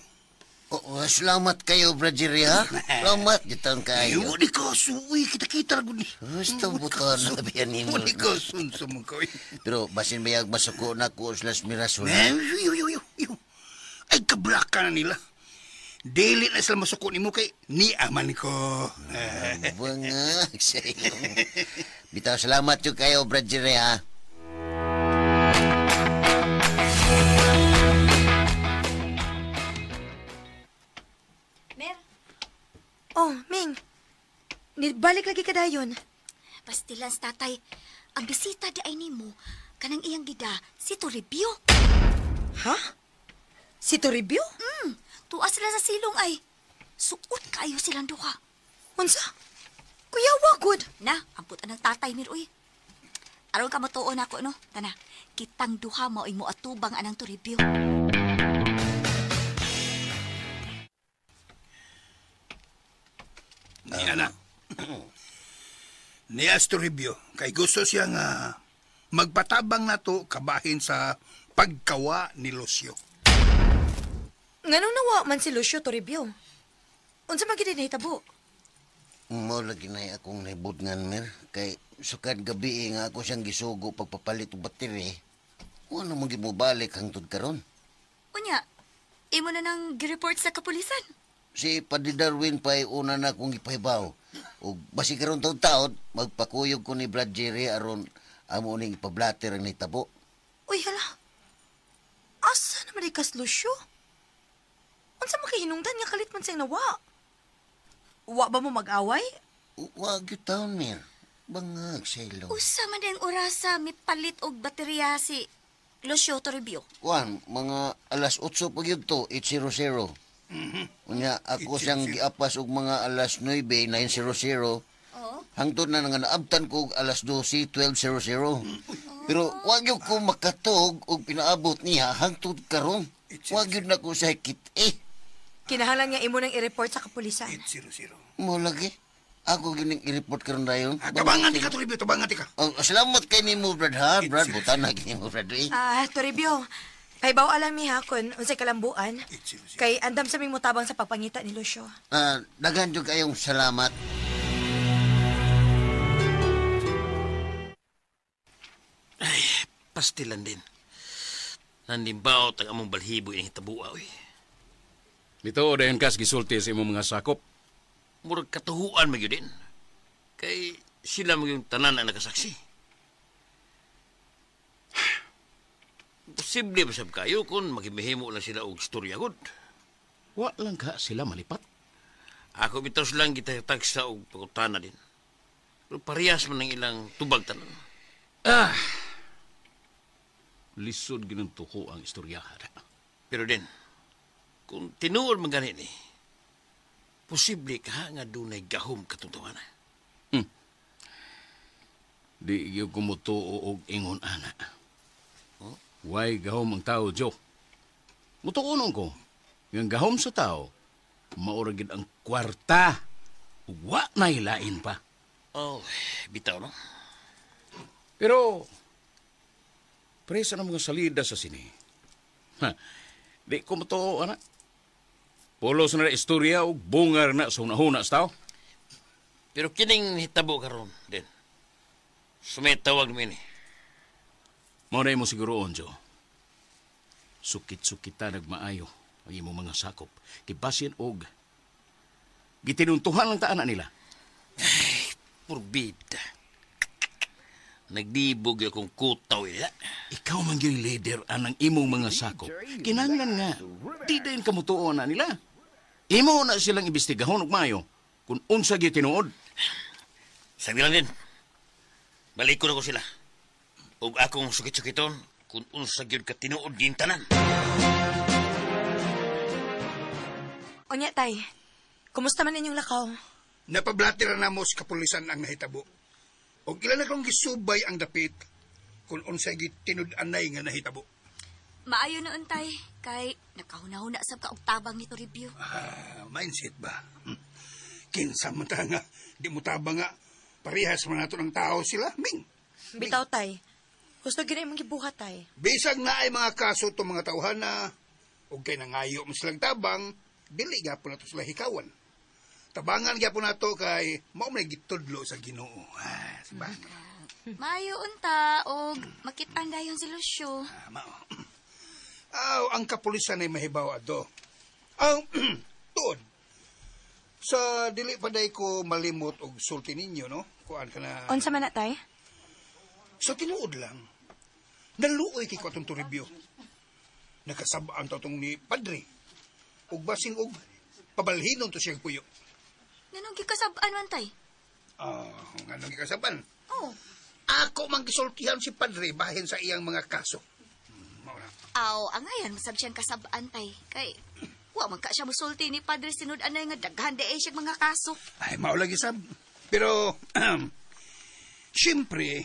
Oo, salamat kayo, Brad Jerry, ha? Salamat, gitang kayo. Ay, di ka, suwi. Kita-kita ra gud ni. Gusto buto na biyan ni mo. Di ka, sunso mo ko. Pero basin bayag masuko na ko sila Mirasol. Ay, kablaka na nila. Dili na sila masuko ni mo kay ni aman ko. Bangag sa iyo. Bitaw, salamat yung kayo, Brad Jerry, ha? Mer. Oh, Ming. Nibalik lagi ka dayon. Pastilan sa tatay. Ang bisita di ay nimo, kanang iyang gida, si Toribio. Ha? Si Toribio? Tuwa sila sa silong ay. Suot kayo silang duha. Unsa? Kuya, wagod. Na, amput ang tatay, Mir, uy. Aron ka matuon ako, no? Tana, kitang duha mo ay moatubang anang Toribio. Niya na. Niya si Toribio, kay gusto siya nga magpatabang na to kabahin sa pagkawa ni Lucio. Nganong nawa man si Lucio Toribio? Unsa man gid nahitabo? Mao lagi na akong nahibudngan, Mer. Kay sukad gabi nga ako siyang gisugo pagpapalit og battery. Wala mo gimubalik hangtod karon. Unya, imo na nang gireport sa kapulisan. Si Padre Darwin pa'y una na akong ipahibaw. O basi karon taon-taon, magpakuyog ko ni Brad Jerry aron amo ning ipablater ang nahitabo. Uy, hala. Asa naman ay kas Lucio? Unsa makahinungdan nga kalit man siyang nawa? Wa ba mo mag-away? Wa gyud taon, Mir. Bangag sa ilo. Usa man ang orasa mipalit og baterya si Lucio Toribio. Kuan, mga alas 8 pa gyud to, 8:00. Unya, ako siyang giapas og mga alas 9, 9:00. Oh. Hangtod na nga naabtan ko og alas 12, 12:00. Pero wa gyud ko makatog og pinaabot niya hangtod karon. Wa gyud na ko siya kit-eh. Kinahanglan nga imo nang i-report sa kapulisan. 8:00. Mo lagi. Ako gining i-report karon dayon. Tabangan di ka, Toribio. Tabangan di ka. Oh, salamat kay nimo, Brad, ha? Brad, butan na kini mo, Brad. Eh. Ah, Toribio. Pahibaw alam mi ha kun unsay kalambuan. Kay andam sa ming mutabang sa pagpangita ni Lucio. Daghan jud kayong salamat. Pastilan din. Nandimbaot ang among balhibo ining hitabua, oy. Dito, dayon kas gisulti sa imong mga sakop. Murag katuhuan magyud din. Kay sila magyung tanan ang nakasaksi. Posible ba sab kayo kung maghimihimo lang sila og istorya gud? Wa lang ka sila malipat. Ako bitaw silang gitagsa og pagutana din. Pero parehas man ang ilang tubag tanan. Ah! Lisod ginuntuko ang istorya. Pero din, kung tinuod man gani ni, posible ka nga dunay gahom katong tawana. Di gyud ko motuo og ingon ana. Way gahom ang tao, Joe. Mutuo nun ko. Yung gahom sa tao, maura gyud ang kwarta. Ug wa na ilain pa. Oh, bitaw, no? Pero, presa ng mga salida sa sini. Ha, di ko matuo, anak. Pulos na istorya o bungar na sa unahuna sa tao. Pero kining hitabo karon din. Sumitawag namin eh. Mao na imo siguro, Onjo. Sukit-sukita nagmaayo ang imong mga sakop. Kibasin og gitinuntuhan lang taan na nila. Ay, purbida. Nagdibog akong kutaw ila. Ikaw man gyud leader anang imong mga sakop. Kinahanglan nga di dayon kamutuo na nila. Imo na silang imbestigahon og maayo kung unsa gyud tinuod. Sagdi lang din. Balikon ako sila. Og akong sukit-sukiton kung unsa gyud ka tinuod din tanan. Unya, tay. Kumusta man inyong lakaw? Napablatir na namo sa kapulisan ang nahitabo. Og ilan na kong gisubay ang dapit kung unsay gitinud-anay nga nahitabo. Maayo noon, tay. Kay nakahuna-huna sab ka og tabang ni Toribio. Ah, mindset ba? Kinsa man ta nga, di mo tabang nga. Parehas man nato ng tao sila, Ming. Bitaw, tay. Gusto gina imong gibuhat, tay. Bisag na ay mga kaso itong mga tawhana, og kay nangayo man silang tabang, dili gyapon nato sila hikawan. Tabangan gyapon nato kay mao man gitudlo sa Ginoo. Ah, diba? Maayo unta og makit-an dayon si Lucio. Ah, mao. Aw, ang kapulisan ay mahibaw ado. Aw, tuod. Sa dili pa day ko malimot og sulti ninyo, no? Kuan ka na. Unsa man na, tay? Sa tinuod lang, naluoy kay ko atong Toribio. Nakasabaan to atong ni Padre. Ug basing og pabalhinon to siyang puyo. Nganong gikasab-an man, tay? Ah, nganong gikasab-an? Oh. Ako man gisultihan si Padre bahin sa iyang mga kaso. Aw, angayan masab siyang kasab-an, tay. Kay wa man ka siya musulti ni Padre sinud-anay nga daghan di ay siyang mga kaso. Ay, mao lagi sab. Pero siyempre,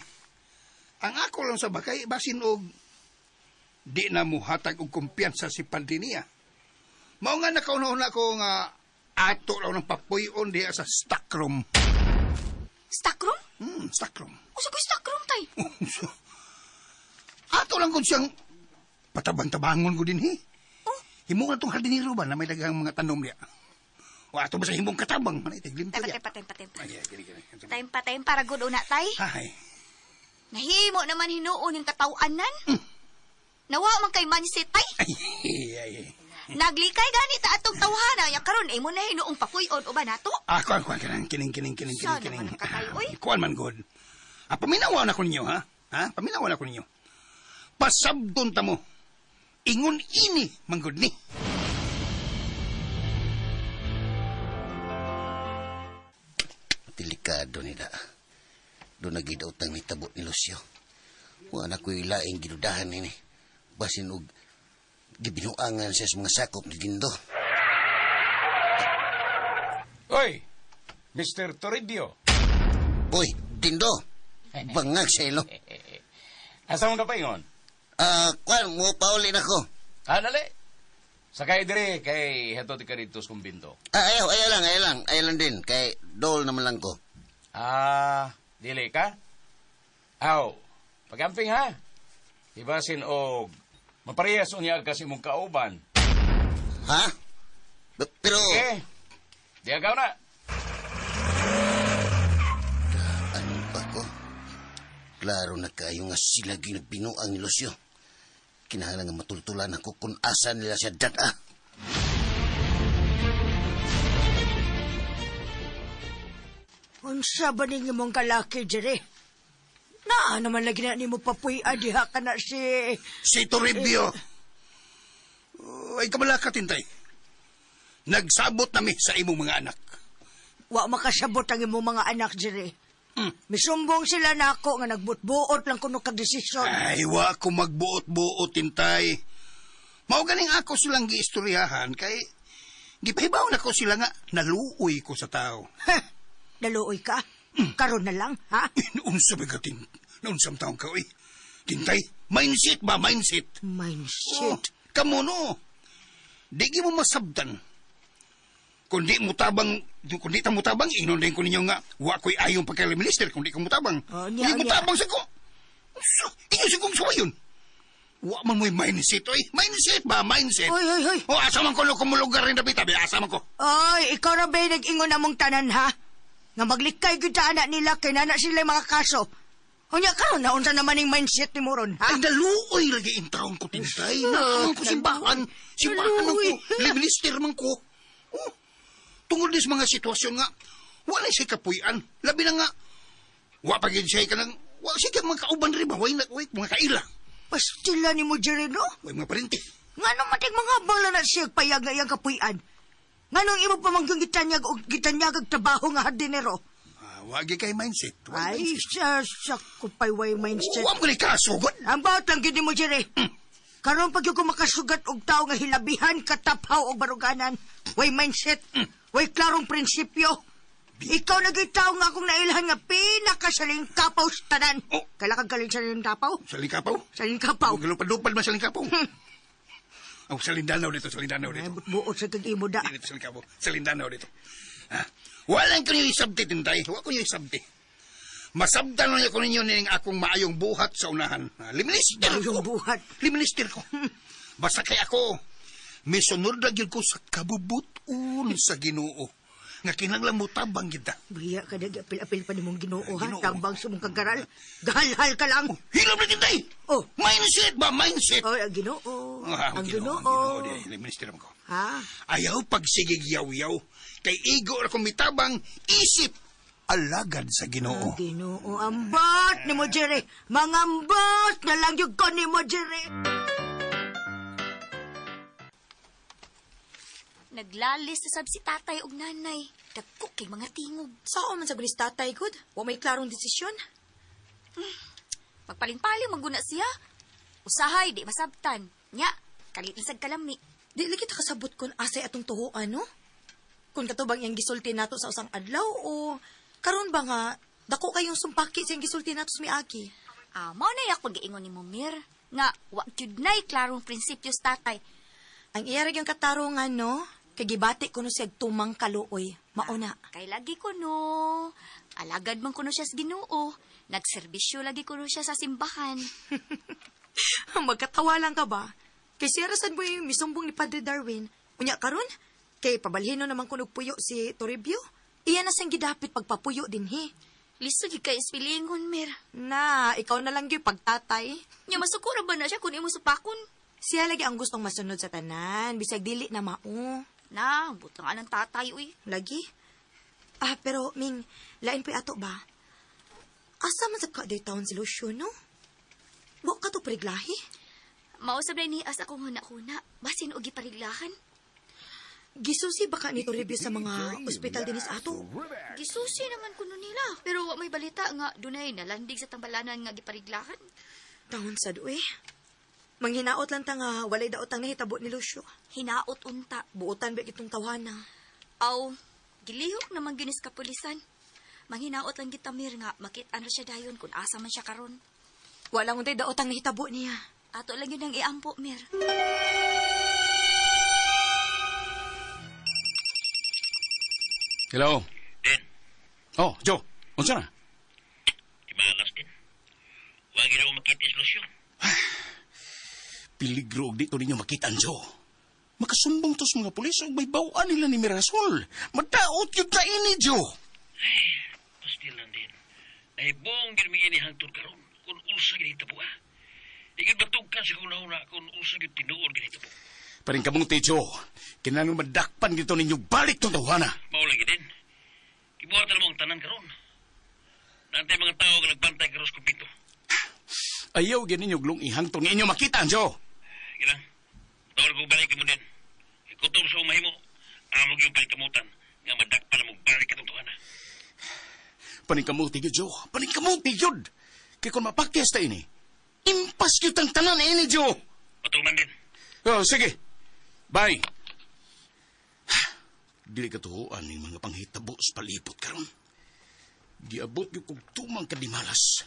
ang ako lang sa bakay basin og di na muhatag og kumpiyansa si Padre niya. Mao nga nakauna-una ko nga ato lang ng papuyon diha sa stockroom. Stockroom? Stockroom. Usa ko stockroom, tay. Ato lang kung siyang patabang-tabangon ko din, he. Oh. Himo na tong hardinero ba na may daghang mga tanom niya. O ato ba sa himong katabang? Manay, tiglimpo niya. Tempa, tempa, tempa. Ay, gini, gini. Tempa, tempa, ragod una, tay. Ay. Nahimo naman hinuon yung katawanan. Nawa man kay mansit, tay. Ay, ay, ay. Naglikay gani ta atong tawhana ya karon imo na hinuong papuy-on uban nato. Ah, kuan kuan kanang kining kining kining kining Sana kining. man ang katay, oy. Kuan man god. Ah, paminaw na ko ninyo, ha? Ha? Paminaw na ko ninyo. Pasabdon ta mo. Ingon ini manggod ni. Delikado nila. Doon nagidaot ang nitabo ni Lucio. Wala ko'y laing gidudahan nini. Basin og gibinuangan siya sa mga sakop ni Dindo. Oy, Mr. Toribio. Uy, Dindo! Bangag sa ilo. Asa mong kapaingon? Ah, kuan mo pauli na ko. Ah, dali. Sakay dire kay heto ti ka dito sa kumbinto. Ah, ayaw, ayaw lang, ayaw lang. Ayaw lang din. Kay dol naman lang ko. Ah, dili ka? Aw, pagamping ha. Ibasin og maparehas unya ka sa imong kauban. Ha? Pero... Sige, di agaw na. Ano ba ko? Klaro na kayo nga sila gyud nagbinuang ni Lucio. Kinahanglan nga matultulan ako kung asa nila siya dad-a. Unsa ba ninyo mong kalaki, Jerry? Naa naman lagi na nimo papuy-a diha ka na si... Si Toribio. Ay kamalaka, Tintay. Nagsabot nami sa imong mga anak. Wa makasabot ang imong mga anak, Jerry. Misumbong sila nako nga nagbutbuot lang kuno kag desisyon. Ay, wa ko magbuot-buot, Tintay. Mao ganing ako silang giistoryahan kay gipahibaw na ko sila nga naluoy ko sa tao. Heh, naluoy ka? Karon na lang, ha? Unsa ba ka, Naunsam taong ka, oy? Tintay, mindset ba? Mindset. Mindset? Oh, kamo no. Di mo masabtan. Kundi mo tabang, kundi ta mo tabang, ingnon din ko ninyo nga, wa ko'y ayong pagka-minister, kundi ka mo tabang. Oh, niya, kundi mo tabang sa ko. Inyo sa kong sawayon. Wa man mo'y mindset, oy. Mindset ba? Mindset. Oy, oy, oy. O, asa man ko no kumulugar rin dapat, tabi, asa man ko. Oy, ikaw na ba nag-ingon na mong tanan, ha? Nga maglikay gyud ta anak nila, kay nana sila mga kaso. Unya karon na unsa naman ning mindset ni mo ron, ha? Ay, naluoy lagi intawon ko, Tintay. Naaman ko simbahan. Simbahan man ko. Minister man ko. Oh, tungod dis mga sitwasyon nga, wala siya kapuyan. Labi na nga, wa pa gid siya ka nang, wa siya ka mga kauban rin ba? Way, mga kaila. Pastila ni mo, Jerry, no? Way mga parente. Nga naman ting mga bang na siya payag nga iyang kapuyan. Nga nung imo pa mangyong gitanyag o gitanyag ang trabaho nga hardinero. Wagi kay mindset. Ay, sa kupay way mindset. Wa mo ni kasugod. Ang bawat lang gini mo, Jerry. Karon pag yung makasugat og tao nga hilabihan, kataphaw og baruganan. Way mindset. Way klarong prinsipyo. Ikaw na gyud tao nga akong nailhan nga pinakasaling kapaw sa tanan. Oh. Kaila kang galing saling kapaw? Saling kapaw? Saling kapaw. Galupad-lupad man saling kapaw. Oh, saling danaw dito, saling danaw dito. Ay, buot sa kag-imo da. Dito, saling kapaw. Saling danaw dito. Ha? Walang ko niyo isabti, Tintay. Wala ko niyo isabti. Masabtan lang ko ninyo ning akong maayong buhat sa unahan. Liminister ko. Maayong buhat. Liminister ko. Basta kay ako, misunod na gyud ko sa kabubuton sa Ginoo. Nga kinahanglan mo tabang kita. Biya ka na, apil-apil pa ni mong Ginoo, ha? Tabang sa mong kagaral. Gahalhal ka lang. Oh, hilom na, Tintay! Oh. Mindset ba? Mindset! Oh, ang Ginoo. Oh, ang Ginoo. Ginoo. Liminister mo ko. Ha? Ayaw pagsigig yaw-yaw. Kay igo ra kong mitabang isip alagad sa Ginoo. Ang Ginoo, ambot ni mo, Jerry. Mangambot na lang yung ko ni mo, Jerry. Naglalis na sab si tatay og nanay. Dagko kay mga tingog. Sao man sa gulis tatay, good? Wa may klarong desisyon. Magpaling-paling maguna siya. Usahay, di masabtan. Nya, kalit na sad kalami. Di lagi ta kasabot kun asay atong tuhoan, no? Kung katubang iyang gisulti nato sa usang adlaw o karon ba nga dako kayong sumpaki sa iyang gisulti nato sa miagi. Ah, mao na yak pag-iingon ni Mumir nga wa gyud nay klarong prinsipyo sa tatay. Ang iya ra gyud katarungan, no? Kay gibati kuno siya tumang kaluoy. Mao na. Kay lagi kuno. Alagad man kuno siya sa Ginoo. Nagserbisyo lagi kuno siya sa simbahan. Magkatawa lang ka ba? Kay siya rasan mo yung misumbong ni Padre Darwin. Unya karon, kay pabalhino naman kunog puyo si Toribio. Iya na siyang gidapit pagpapuyo din he. Lisod gyud kay ispilingon, Mir. Na, ikaw na lang gyud pagtatay. Nya masukura ba na siya kun imo supakon? Siya lagi ang gustong masunod sa tanan, bisag dili na mao. Na, butang anang tatay uy. Lagi? Ah, pero Ming, lain pa ato ba? Asa man sa ka-day town si Lucio, no? Wa ka to priglahi? Mausab na ni as akong huna-huna. Basin og gipariglahan. Gisusi baka ni Toribio sa mga ospital dinis ato. Gisusi naman kuno nila. Pero wa may balita nga dunay nalandig sa tambalanan nga gipariglahan. Taon sad uy. Manghinaot lang ta nga walay daot ang nahitabo ni Lucio. Hinaot unta. Buotan ba itong tawana? Aw, gilihok naman ginis kapulisan. Manghinaot lang kita Mir nga makit-an ra siya dayon kung asa man siya karon. Wala untay daot ang nahitabo niya. Ato lang yun ang iampo, Mir. Hello? Den. Oh, Joe. Unsa na? Di malas din. Wag gid ako makita si Lucio. Piligro og dito ninyo makita ang Joe. Makasumbong to sa mga pulis og may bawaan nila ni Mirasol. Madaot yun ta ini, Joe. Ay, pastil lang din. Ay, buong girmingin ni hangtod karon. unsa ginhitabo ah. Ikit batugkan sa kuna-una kung unsa gyud tinuod ginhitabo. Paring kamuti, Joe. Kinahanglan madakpan gito ninyo balik tong tawhana. Mao lagi din. Gibuhatan mo ang tanan karon. Nantay mga tao nga nagbantay karon sa kumbinto. Ayaw gyud ninyo glong ihangtong nga inyo makita, Joe. Gilang. Tawag ko balik mo din. Ikutob sa umahimo. Amo gyud palikamutan nga madakpan mo balik katong tawhana. Paningkamuti gyud, Joe. Paningkamuti gyud. Kay kung mapakyas ta ini, impas gyud ang tanan ini, Joe. Patuman din. Oh, sige. Bye. Dili katuhuan ning mga panghitabo sa palibot karon. Giabot gyud kog tumang kadimalas.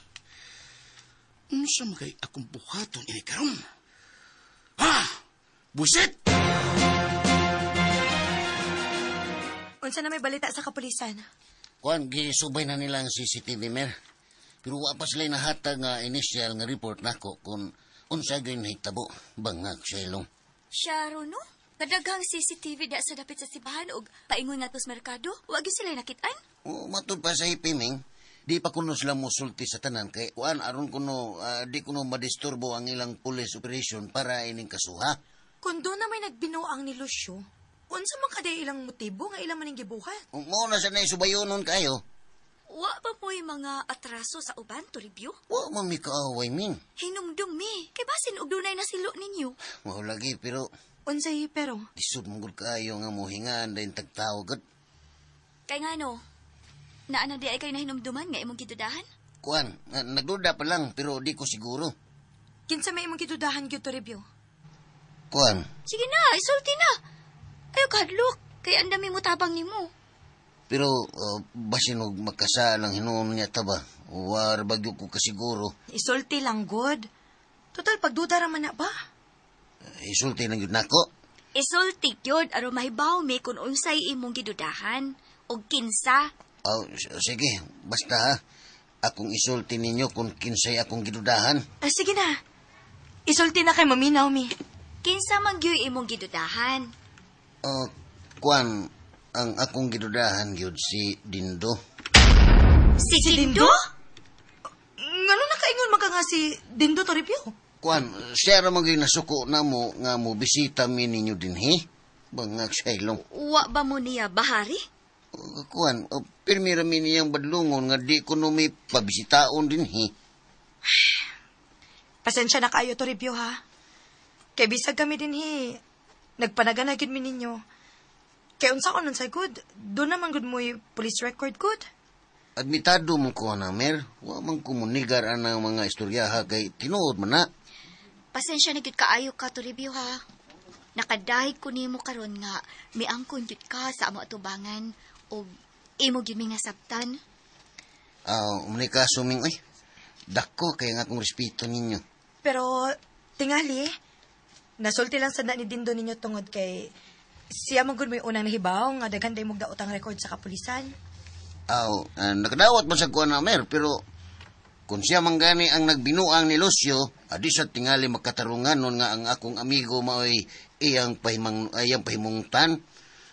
Unsa man kay akong buhaton ini karon? Ha! Buset! Unsa na may balita sa kapulisan? Kuan, gisubay na nila ang CCTV, Mer. Pero wa pa sila nahatag nga initial nga report nako kung unsa gyud nahitabo. Bangag sa ilong. Siya ro, no? Kadaghang CCTV da sa dapit sa simbahan og paingon nga sa merkado. Wa gyud sila nakitaan. O, matud pa sa ipiming, di pa kuno sila mosulti sa tanan kay kuan aron kuno di kuno madisturbo ang ilang police operation para ining kasuha. Kung doon na may nagbinuang ni Lucio, unsa man kaday ilang motibo nga ilang maning gibuhat? Mao na sa naisubayonon kayo. Wa pa mo'y mga atraso sa uban to review? Wa man mi kaaway min. Hinumdum mi, kay basin og dunay nasilo ninyo. Mao lagi pero Unsay pero? Lisod mong gud kaayo nga mohingaan dayon tagtawo gud. Kay ngano? Naa na di ay kay nahinumduman nga imong gidudahan? Kuan, nagduda pa lang pero di ko siguro. Kinsa may imong gidudahan gyud to review? Kuan, Sige na, isulti na. Ayo kahadlok, kay ang dami mo tabang nimo. Pero basin og makasal ang hinuon niya ta ba? War bagyo ko kasiguro. Isulti lang good. Total pagduda ra man na ba? Isulti lang yun nako. Isulti gyud aron mahibaw mi kung unsay imong gidudahan og kinsa. Oh, sige, basta ha. Akong isulti ninyo kung kinsay akong gidudahan. Ah, sige na. Isulti na kay maminaw mi. Kinsa man gyud imong gidudahan? Kuan, ang akong gidudahan gyud si Dindo. Si Dindo? Ngano nakaingon man ka nga si Dindo to review? Kuan, siya ra man gyud nasuko namo nga mo bisita mi ninyo dinhi. Bangag sa ilong. Wa ba mo niya bahari? Kuan, pirmi ra mi niyang badlungon nga di kuno mi pabisitaon dinhi. Pasensya na kayo to review ha. Kay bisag kami dinhi, nagpanagana gyud mi ninyo. Kay unsa ko nun sa good, doon naman good mo'y police record good. Admitado mo ko na, Mer. Wa man kumunigar ang mga istoryaha kay tinuod man na. Pasensya na gyud kaayo ka to review ha. Nakadahig ko nimo karon nga miangkon gyud ka sa amo atubangan og imo gyud mi nasabtan. Umni ka suming oy. Dako kay nga akong respeto ninyo. Pero tingali, nasulti lang sad na ni Dindo ninyo tungod kay siya man gud mo'y unang nahibaw nga daghan day mog daotang record sa kapulisan. Nakadawat man sa kuan na, Mer, pero kung siya man gani ang nagbinuang ni Lucio, adi sa tingali makatarungan nun nga ang akong amigo maoy iyang pahimungtan.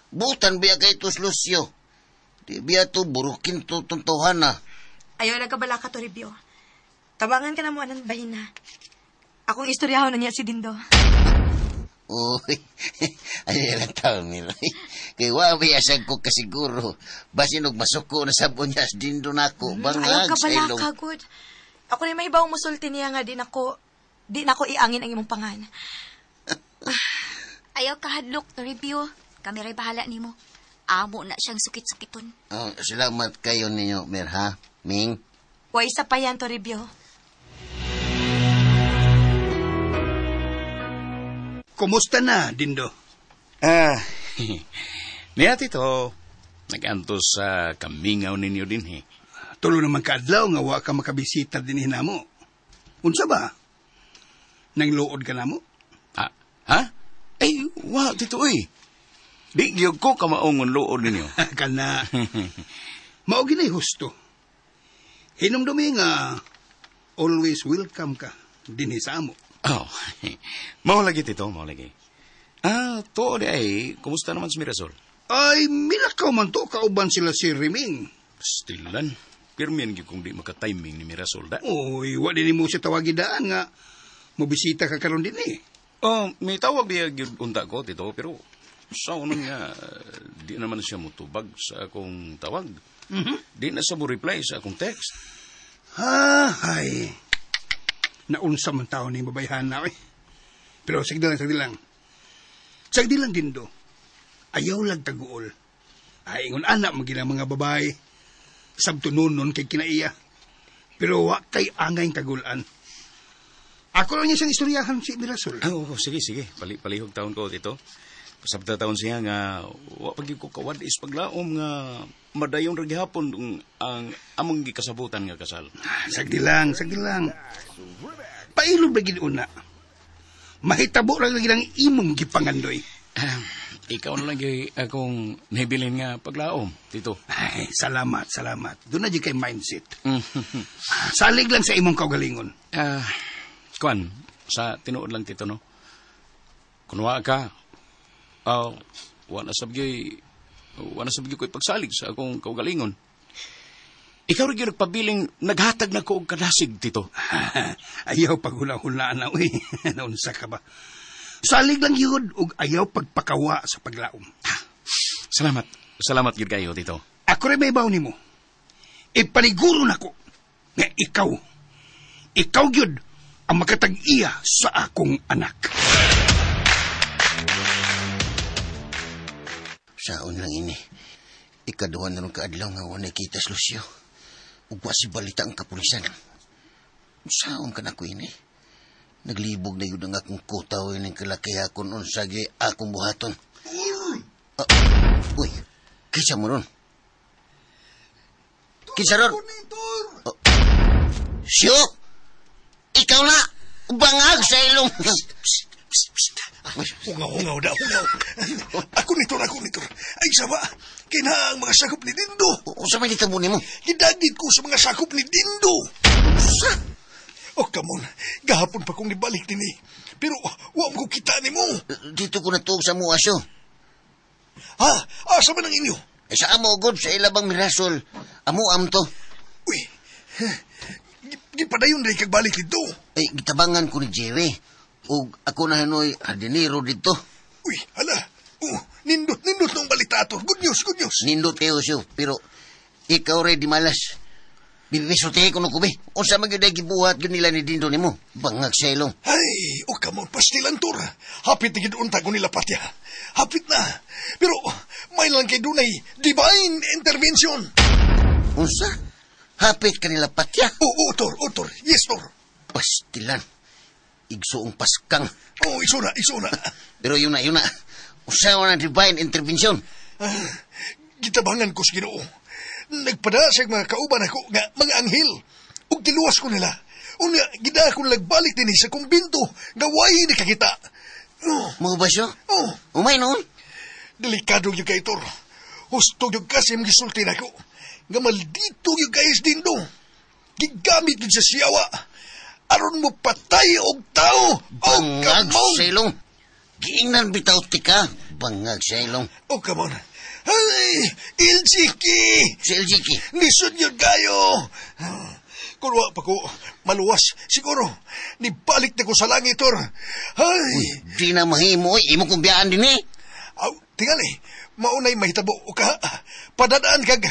Butan biya kay tos Lucio. Di biya to burukin to tuntuhan na. Ayaw lang kabala ka to review. Tabangan ka na mo anang bahina. Akong istoryahon na niya si Dindo. Uy, ay lang taon nila. Kay wa may asag ko kasiguro. Basin og masuko na sabon niya sa Dindo nako. Bangag Ayaw ka sa bala ilong. ka, good. Ako na may ibang musulti niya nga di nako iangin ang imong pangan. Ayaw ka hadlok to review. Kami ray bahala nimo. Amo na siyang sukit-sukiton. Oh, salamat kayo ninyo, Mer, ha? Ming? Wa isa pa yan to review. Kumusta na, Dindo? Niya, Tito. Nag-antos sa kamingaw ninyo din, he. Tulo naman kaadlaw nga wa ka makabisita din namo. Unsa ba? Nang luod ka namo? Ha? Ay, wa, Tito, uy. Di gyud ko kamaongon luod ninyo. Kana. Mao ginay husto. Hinumdumi nga always welcome ka dinhi sa amo. Oh, mao lagi, Tito, mao lagi. To di ay, kumusta naman si Mirasol? Ay, milakaw man to, kauban sila si Riming. Pastilan. Pirmian gyud kung di maka-timing ni Mirasol da. Oy, wa din mo siya tawagi daan nga mobisita ka karon din eh. Oh, may tawag diya gyud unta ko, Tito, pero sa unang nga, di naman siya mutubag sa akong tawag. Mm-hmm. Di na siya mo reply sa akong text. Ah, ay. Naunsa man tao ni babayhana, oy. Pero sagdi lang, sagdi lang. Sagdi lang din do. Ayaw lang taguol. Ay, ingon anak magina mga babae. Sabto nunon kay kinaiya. Pero wa kay angay kagulan. Ako lang niya siyang istoryahan si Mirasol. Ah, oo, sige, sige. Palihog taon ko, Tito. Pasabta taon siya nga, wa pag ko kawad is paglaom nga madayon ra gihapon ang among gikasabutan nga kasal. Sagdi lang, sagdi lang. Pailog ba gid una? Mahitabo ra lagi ang imong gipangandoy. Ikaw na lang gyud akong nahibilin nga paglaom, Tito. Ay, salamat, salamat. Doon na kay mindset. Salig lang sa imong kaugalingon. Kuan, sa tinuod lang, Tito, no? Kunwa ka, wa na sab gyud ko'y pagsalig sa akong kaugalingon. Ikaw rin gyud nagpabiling naghatag na ko og kadasig, Tito. Ayaw paghula-hulaan na, uy. Naunsa ka ba? Salig lang yun, og ayaw pagpakawa sa paglaom. Salamat. Salamat gyud kayo, Tito. Ako rin may baw nimo. Ipaniguro na ko nga ikaw gyud ang makatag-iya sa akong anak. Saon lang ini. Ikaduha na rin kaadlaw nga wala kita sa Lucio. Ugwa si balita ang kapulisan. Saon ka na ko ini? Naglibog na yun ang akong kutaw ng kalaki akon unsagi akong buhaton. Uy, kisa mo ron. Kisa ron. Oh. Siyo! Ikaw na! Bangag sa ilong! Hungaw, hungaw da, hungaw. Ako nito, ako nito. Ay, sama, kina ang mga sakop ni Dindo. Unsa may ditabo nimo? Gidagit ko sa mga sakop ni Dindo. Sa? Oh, come on. Gahapon pa kong nibalik din eh. Pero, wa mo ko kita nimo. Dito ko natuog sa mua, siyo. Ha? Asa man ang inyo? Eh, sa amo, god, sa ilabang Mirasol. Amo am to. Uy, gipadayon na ikagbalik dito. Ay, gitabangan ko ni Jerry. Ug ako na hanoy hardinero dito. Uy, hala. Oh, nindot, nindot nung balita to. Good news, good news. Nindot kayo siyo, pero ikaw rin di malas. Bibisultihe ko nung kubi. Unsa man gyud ay gibuhat gyud nila ni Dindo nimo. Bangag sa ilong. Ay, o come on, pastilan tor. Hapit na gyud unta ko nila patya. Hapit na. Pero may lang kay dunay divine intervention. Unsa? Hapit kanila patya? Oo, tor, o tor. Yes, tor. Pastilan. Igsuong paskang. Oh, isuna, isuna. Pero yun na, yun na. Unsa na divine intervention? Gitabangan ko sa Ginoo. Nagpada sa mga kauban ako nga mga anghel. Ug tiluwas ko nila. Unya, gida ako nagbalik din sa kumbinto nga way nakakita. Oh. Mo ba siya? Oh. Umay noon? Delikado yung kay Tor. Husto yung kasi gisulti nako. Nga maldito yung kayis dindo. Gigamit yun sa siyawa. Aron mo patay og tao. Bangag sa ilong. Giingnan bitaw tika. Bangag sa ilong. Oh, come on. Ay, Iljiki! Si Iljiki? Lisod yun kayo! Kung wa pa ko maluwas, siguro, nibalik na ko sa langit, tor. Ay! Uy, di na mahimo, oy. Imo kong biyaan din eh. Aw, tingali, maunay mahitabo o ka. Padadaan kag,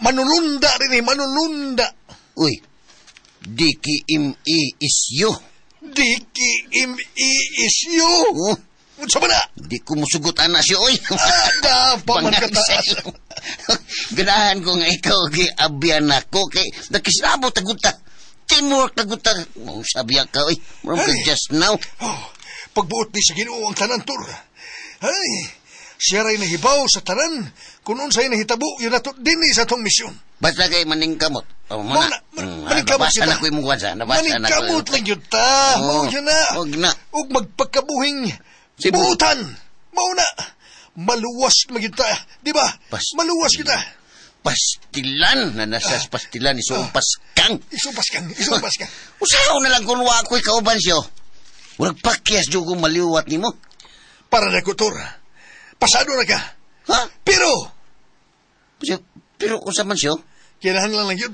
manulunda rin eh, manulunda. Uy, D-K-M-E is you. D-K-M-E is you? Oh. Unsa ba na? Di ko musugot ana siya, oy. Ah, pa man kataas. Ganahan ko nga ikaw, giabyan ako, kay nakislabo taguta. Teamwork taguta. Oh, sabiya ka, oy. Murang ka just now. Oh, pagbuot ni sa Ginoo ang tanan, Tor. Ay, siya ray nahibaw sa tanan. Kung unsay nahitabo, yun nato din sa atong misyon. Basta kay maningkamot. Oh, muna. Maningkamot kita. Nabasa na ko imong kwansa. Nabasa na ko. Maningkamot lang yun ta. Oh, Mao yun na. Og na. Ug magpagkabuhing buutan. Mao na. Maluwas magyud ta. Di ba? Maluwas kita. Pastilan. Na nasa pastilan. Isuong paskang. Isuong paskang. Isuong paskang. Usahaw na lang kung wa ako'y kauban siyo. Murag pakyas dyan kong maliwat ni mo. Para na ko, Tor. Pasado na ka. Ha? Pero! Pero, unsa man siyo? Kinahanglan lang yun,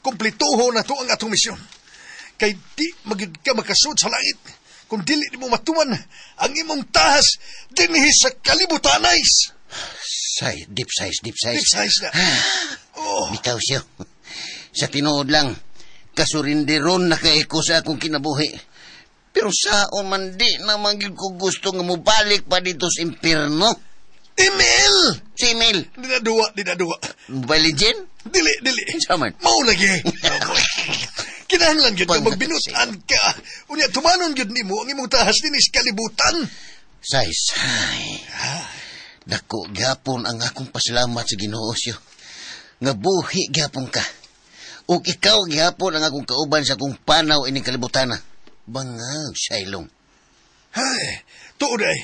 kumplituho na to ang atong misyon. Kay di magyud ka makasud sa langit kung dili nimo matuman ang imong tahas dinhi sa kalibutanay. Say, deep size, deep size. Deep size na. Oh. Bitaw siya. Sa tinuod lang, kasurinderon na kay ko sa akong kinabuhi. Pero saon man di naman gyud ko gusto nga mobalik pa dito sa impierno. Email! Si email. Di na duwa, di na duwa. Mobile Legend? Dili, dili. Saman? Mao lagi. Kinahanglan gyud ka magbinutan ka. Unya tumanon gyud nimo ang imong tahas dinhi sa kalibutan. Size. Ay. Dako gyapon ang akong pasalamat sa Ginoo siyo. Nga buhi gyapon ka. Ug ikaw gyapon ang akong kauban sa akong panaw ining kalibutana. Bangag saylong. Ay, tuod ay.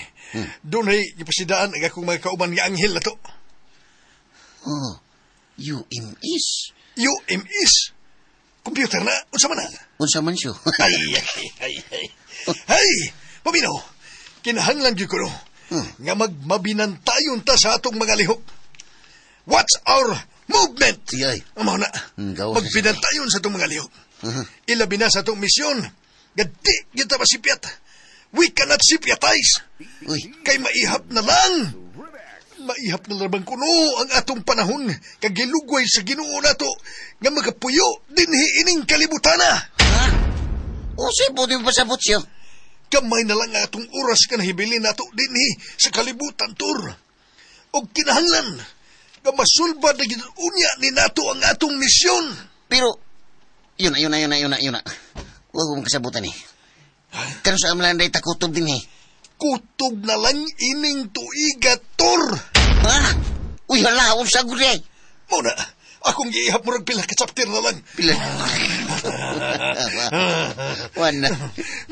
Dunay gipasidaan ang akong mga kauban nga anghel na to. Oh, UMS. UMS? Computer na? Unsa man na? Unsa man siyo? Ay, ay, ay, ay. Ay, paminaw. Kinahanglan gyud ko no. Nga magmabinantayon ta sa atong mga lihok. What's our movement? Ay. Amo na. Gawas na Magbinantayon sa atong mga lihok. Ilabi na sa atong misyon. Nga di gyud ta masipyat. We cannot sipyatize. Uy. Kay maihap na lang. Maihap na lang kuno ang atong panahon kag gilugway sa Ginoo nato nga makapuyo dinhi ining kalibutana. Ha? Unsay buti mo pasabot siyo? Gamay na lang ang atong oras ka nahibilin nato dinhi sa kalibutan, Tor. Og kinahanglan nga masulbad na gid unya ni nato ang atong misyon. Pero, yun na, yun na, yun na, yun na, yun na. Huwag mo kasabutan eh. Karon sa amlan day takutob din eh. Kutob na lang ining tuiga, Tor. Ha? Uy, hala, unsa gud ay? Mao na, akong giihap murag pila ka chapter na lang. Pila. Wala.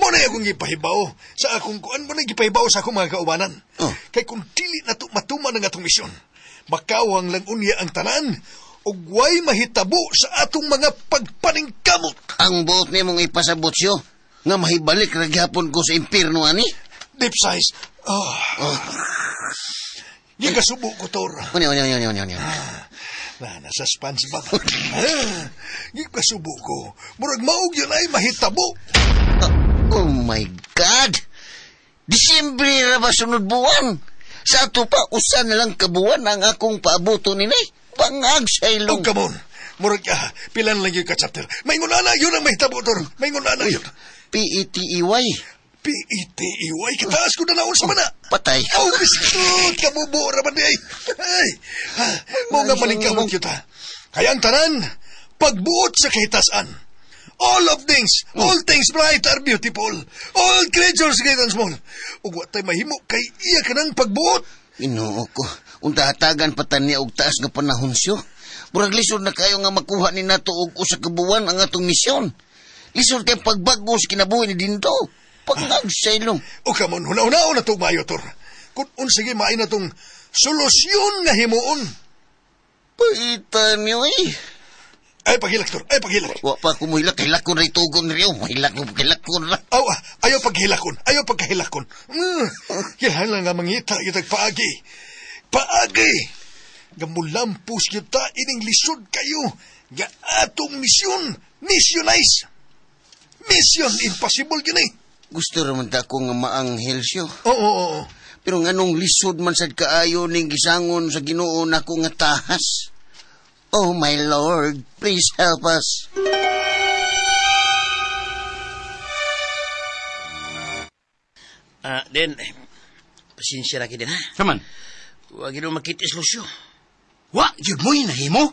Mao na akong gipahibaw sa akong kuan, mo na gipahibaw sa akong mga kaubanan. Oh. Kay kung dili na to matuman ang atong misyon, makawang lang unya ang tanan ug way mahitabo sa atong mga pagpaningkamot. Ang buot nimong ipasabot siyo, nga mahibalik ra gyapon ko sa impierno ani. Deep size. Oh. Oh. Gikasubo ko, Tor. Unya, unya, unya, unya, unya. Na, nasa SpongeBob. Gikasubo ko. Murag maog yun ay mahitabo. Oh my God! Disyembre ra ba sunod buwan? Sa ato pa, usa na lang kabuwan ang akong paabuto ni Nay. Bangag sa ilong. Oh, come on. Murag, pila na lang yung ka-chapter. Maingon na yun ang mahitabo, Tor. Maingon na yun. P-E-T-E-Y. P-E-T-E-Y. Kitaas ko na naon sa mana. Patay. Oh, biskut! Kabubo raman di ay. Ay, mo nga maningkamot yun ta. Kaya ang tanan, pagbuot sa kahitasan. All of things, all things bright are beautiful. All creatures great and small. Ug wa tay mahimo kay iya ka ng pagbuot. Ginoo ko, unta hatagan pa ta niya og taas nga panahon siyo. Murag lisod na kayo nga makuha ni nato og usa ka buwan ang atong misyon. Lisod kay pagbago sa kinabuhi ni Dindo. Pangag sa ilong. O come on, huna-hunaon na itong maayo, Tor. Kung unsige maay na itong solusyon nga himuon. Paita niyo eh. Ay, paghilak, Tor. Ay, paghilak. Wa pa ko muhilak. Hilakon ra itugon riyo. Hilak ko, hilakon ra. Aw, ayaw paghilakon. Ayaw pagkahilakon. Kinahanglan nga mangita itag paagi. Paagi! Nga mulampos kita ining lisod kayo nga atong misyon. Missionize! Mission impossible yun eh. Gusto raman ta ko nga maanghel siyo. Oo, oo, oo. Pero nganong lisod man sad kaayo ning gisangon sa Ginoo nako nga tahas. Oh my Lord, please help us. Den, pasensya na din ha. Saman? Huwag yun makita si Lucio. Wa, yun mo'y nahimo?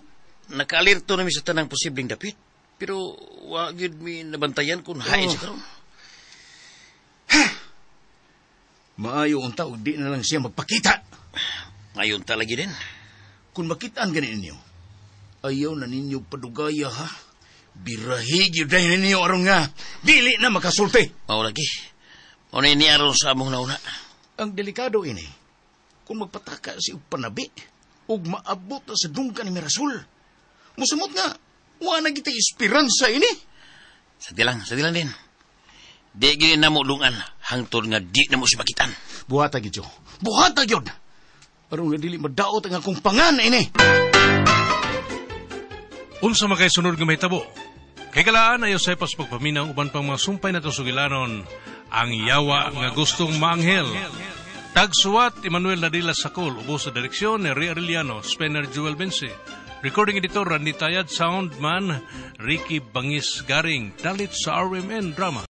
Nakaalerto na mi sa tanang posibleng dapit. Pero wa gyud mi nabantayan kung hain siya karon. Maayo unta og di na lang siya magpakita. Ngayon talaga din. Kung makitaan gani ninyo, ayaw na ninyo padugaya ha. Birahi gyud dahil ninyo aron nga dili na makasulti. Mao lagi. Mao na ni aron sa among nauna. Ang delikado ini, kung magpataka si og panabi ug maabot na sa dungka ni Mirasol. Musumot nga, wa na kita esperansa ini. Sa dilang din. Di gyud na mo lungan hangtod nga di na mo si makitan. Buhata gyud. Buhata gyud. Aron nga dili madaot ang akong pangan ini. Unsa man kay sunod nga mahitabo? Kay kalaan ayo sa pas pagpaminaw uban pang mga sumpay na sugilanon, Ang Yawa nga Gustong Maanghel. Tagsuwat Emmanuel Nadila Sakol, ubos sa direksyon ni Ria Arellano, Spenner Jewel Bensi. Recording editor Randy Tayad, soundman Ricky Bangis Garing, dalit sa RMN Drama.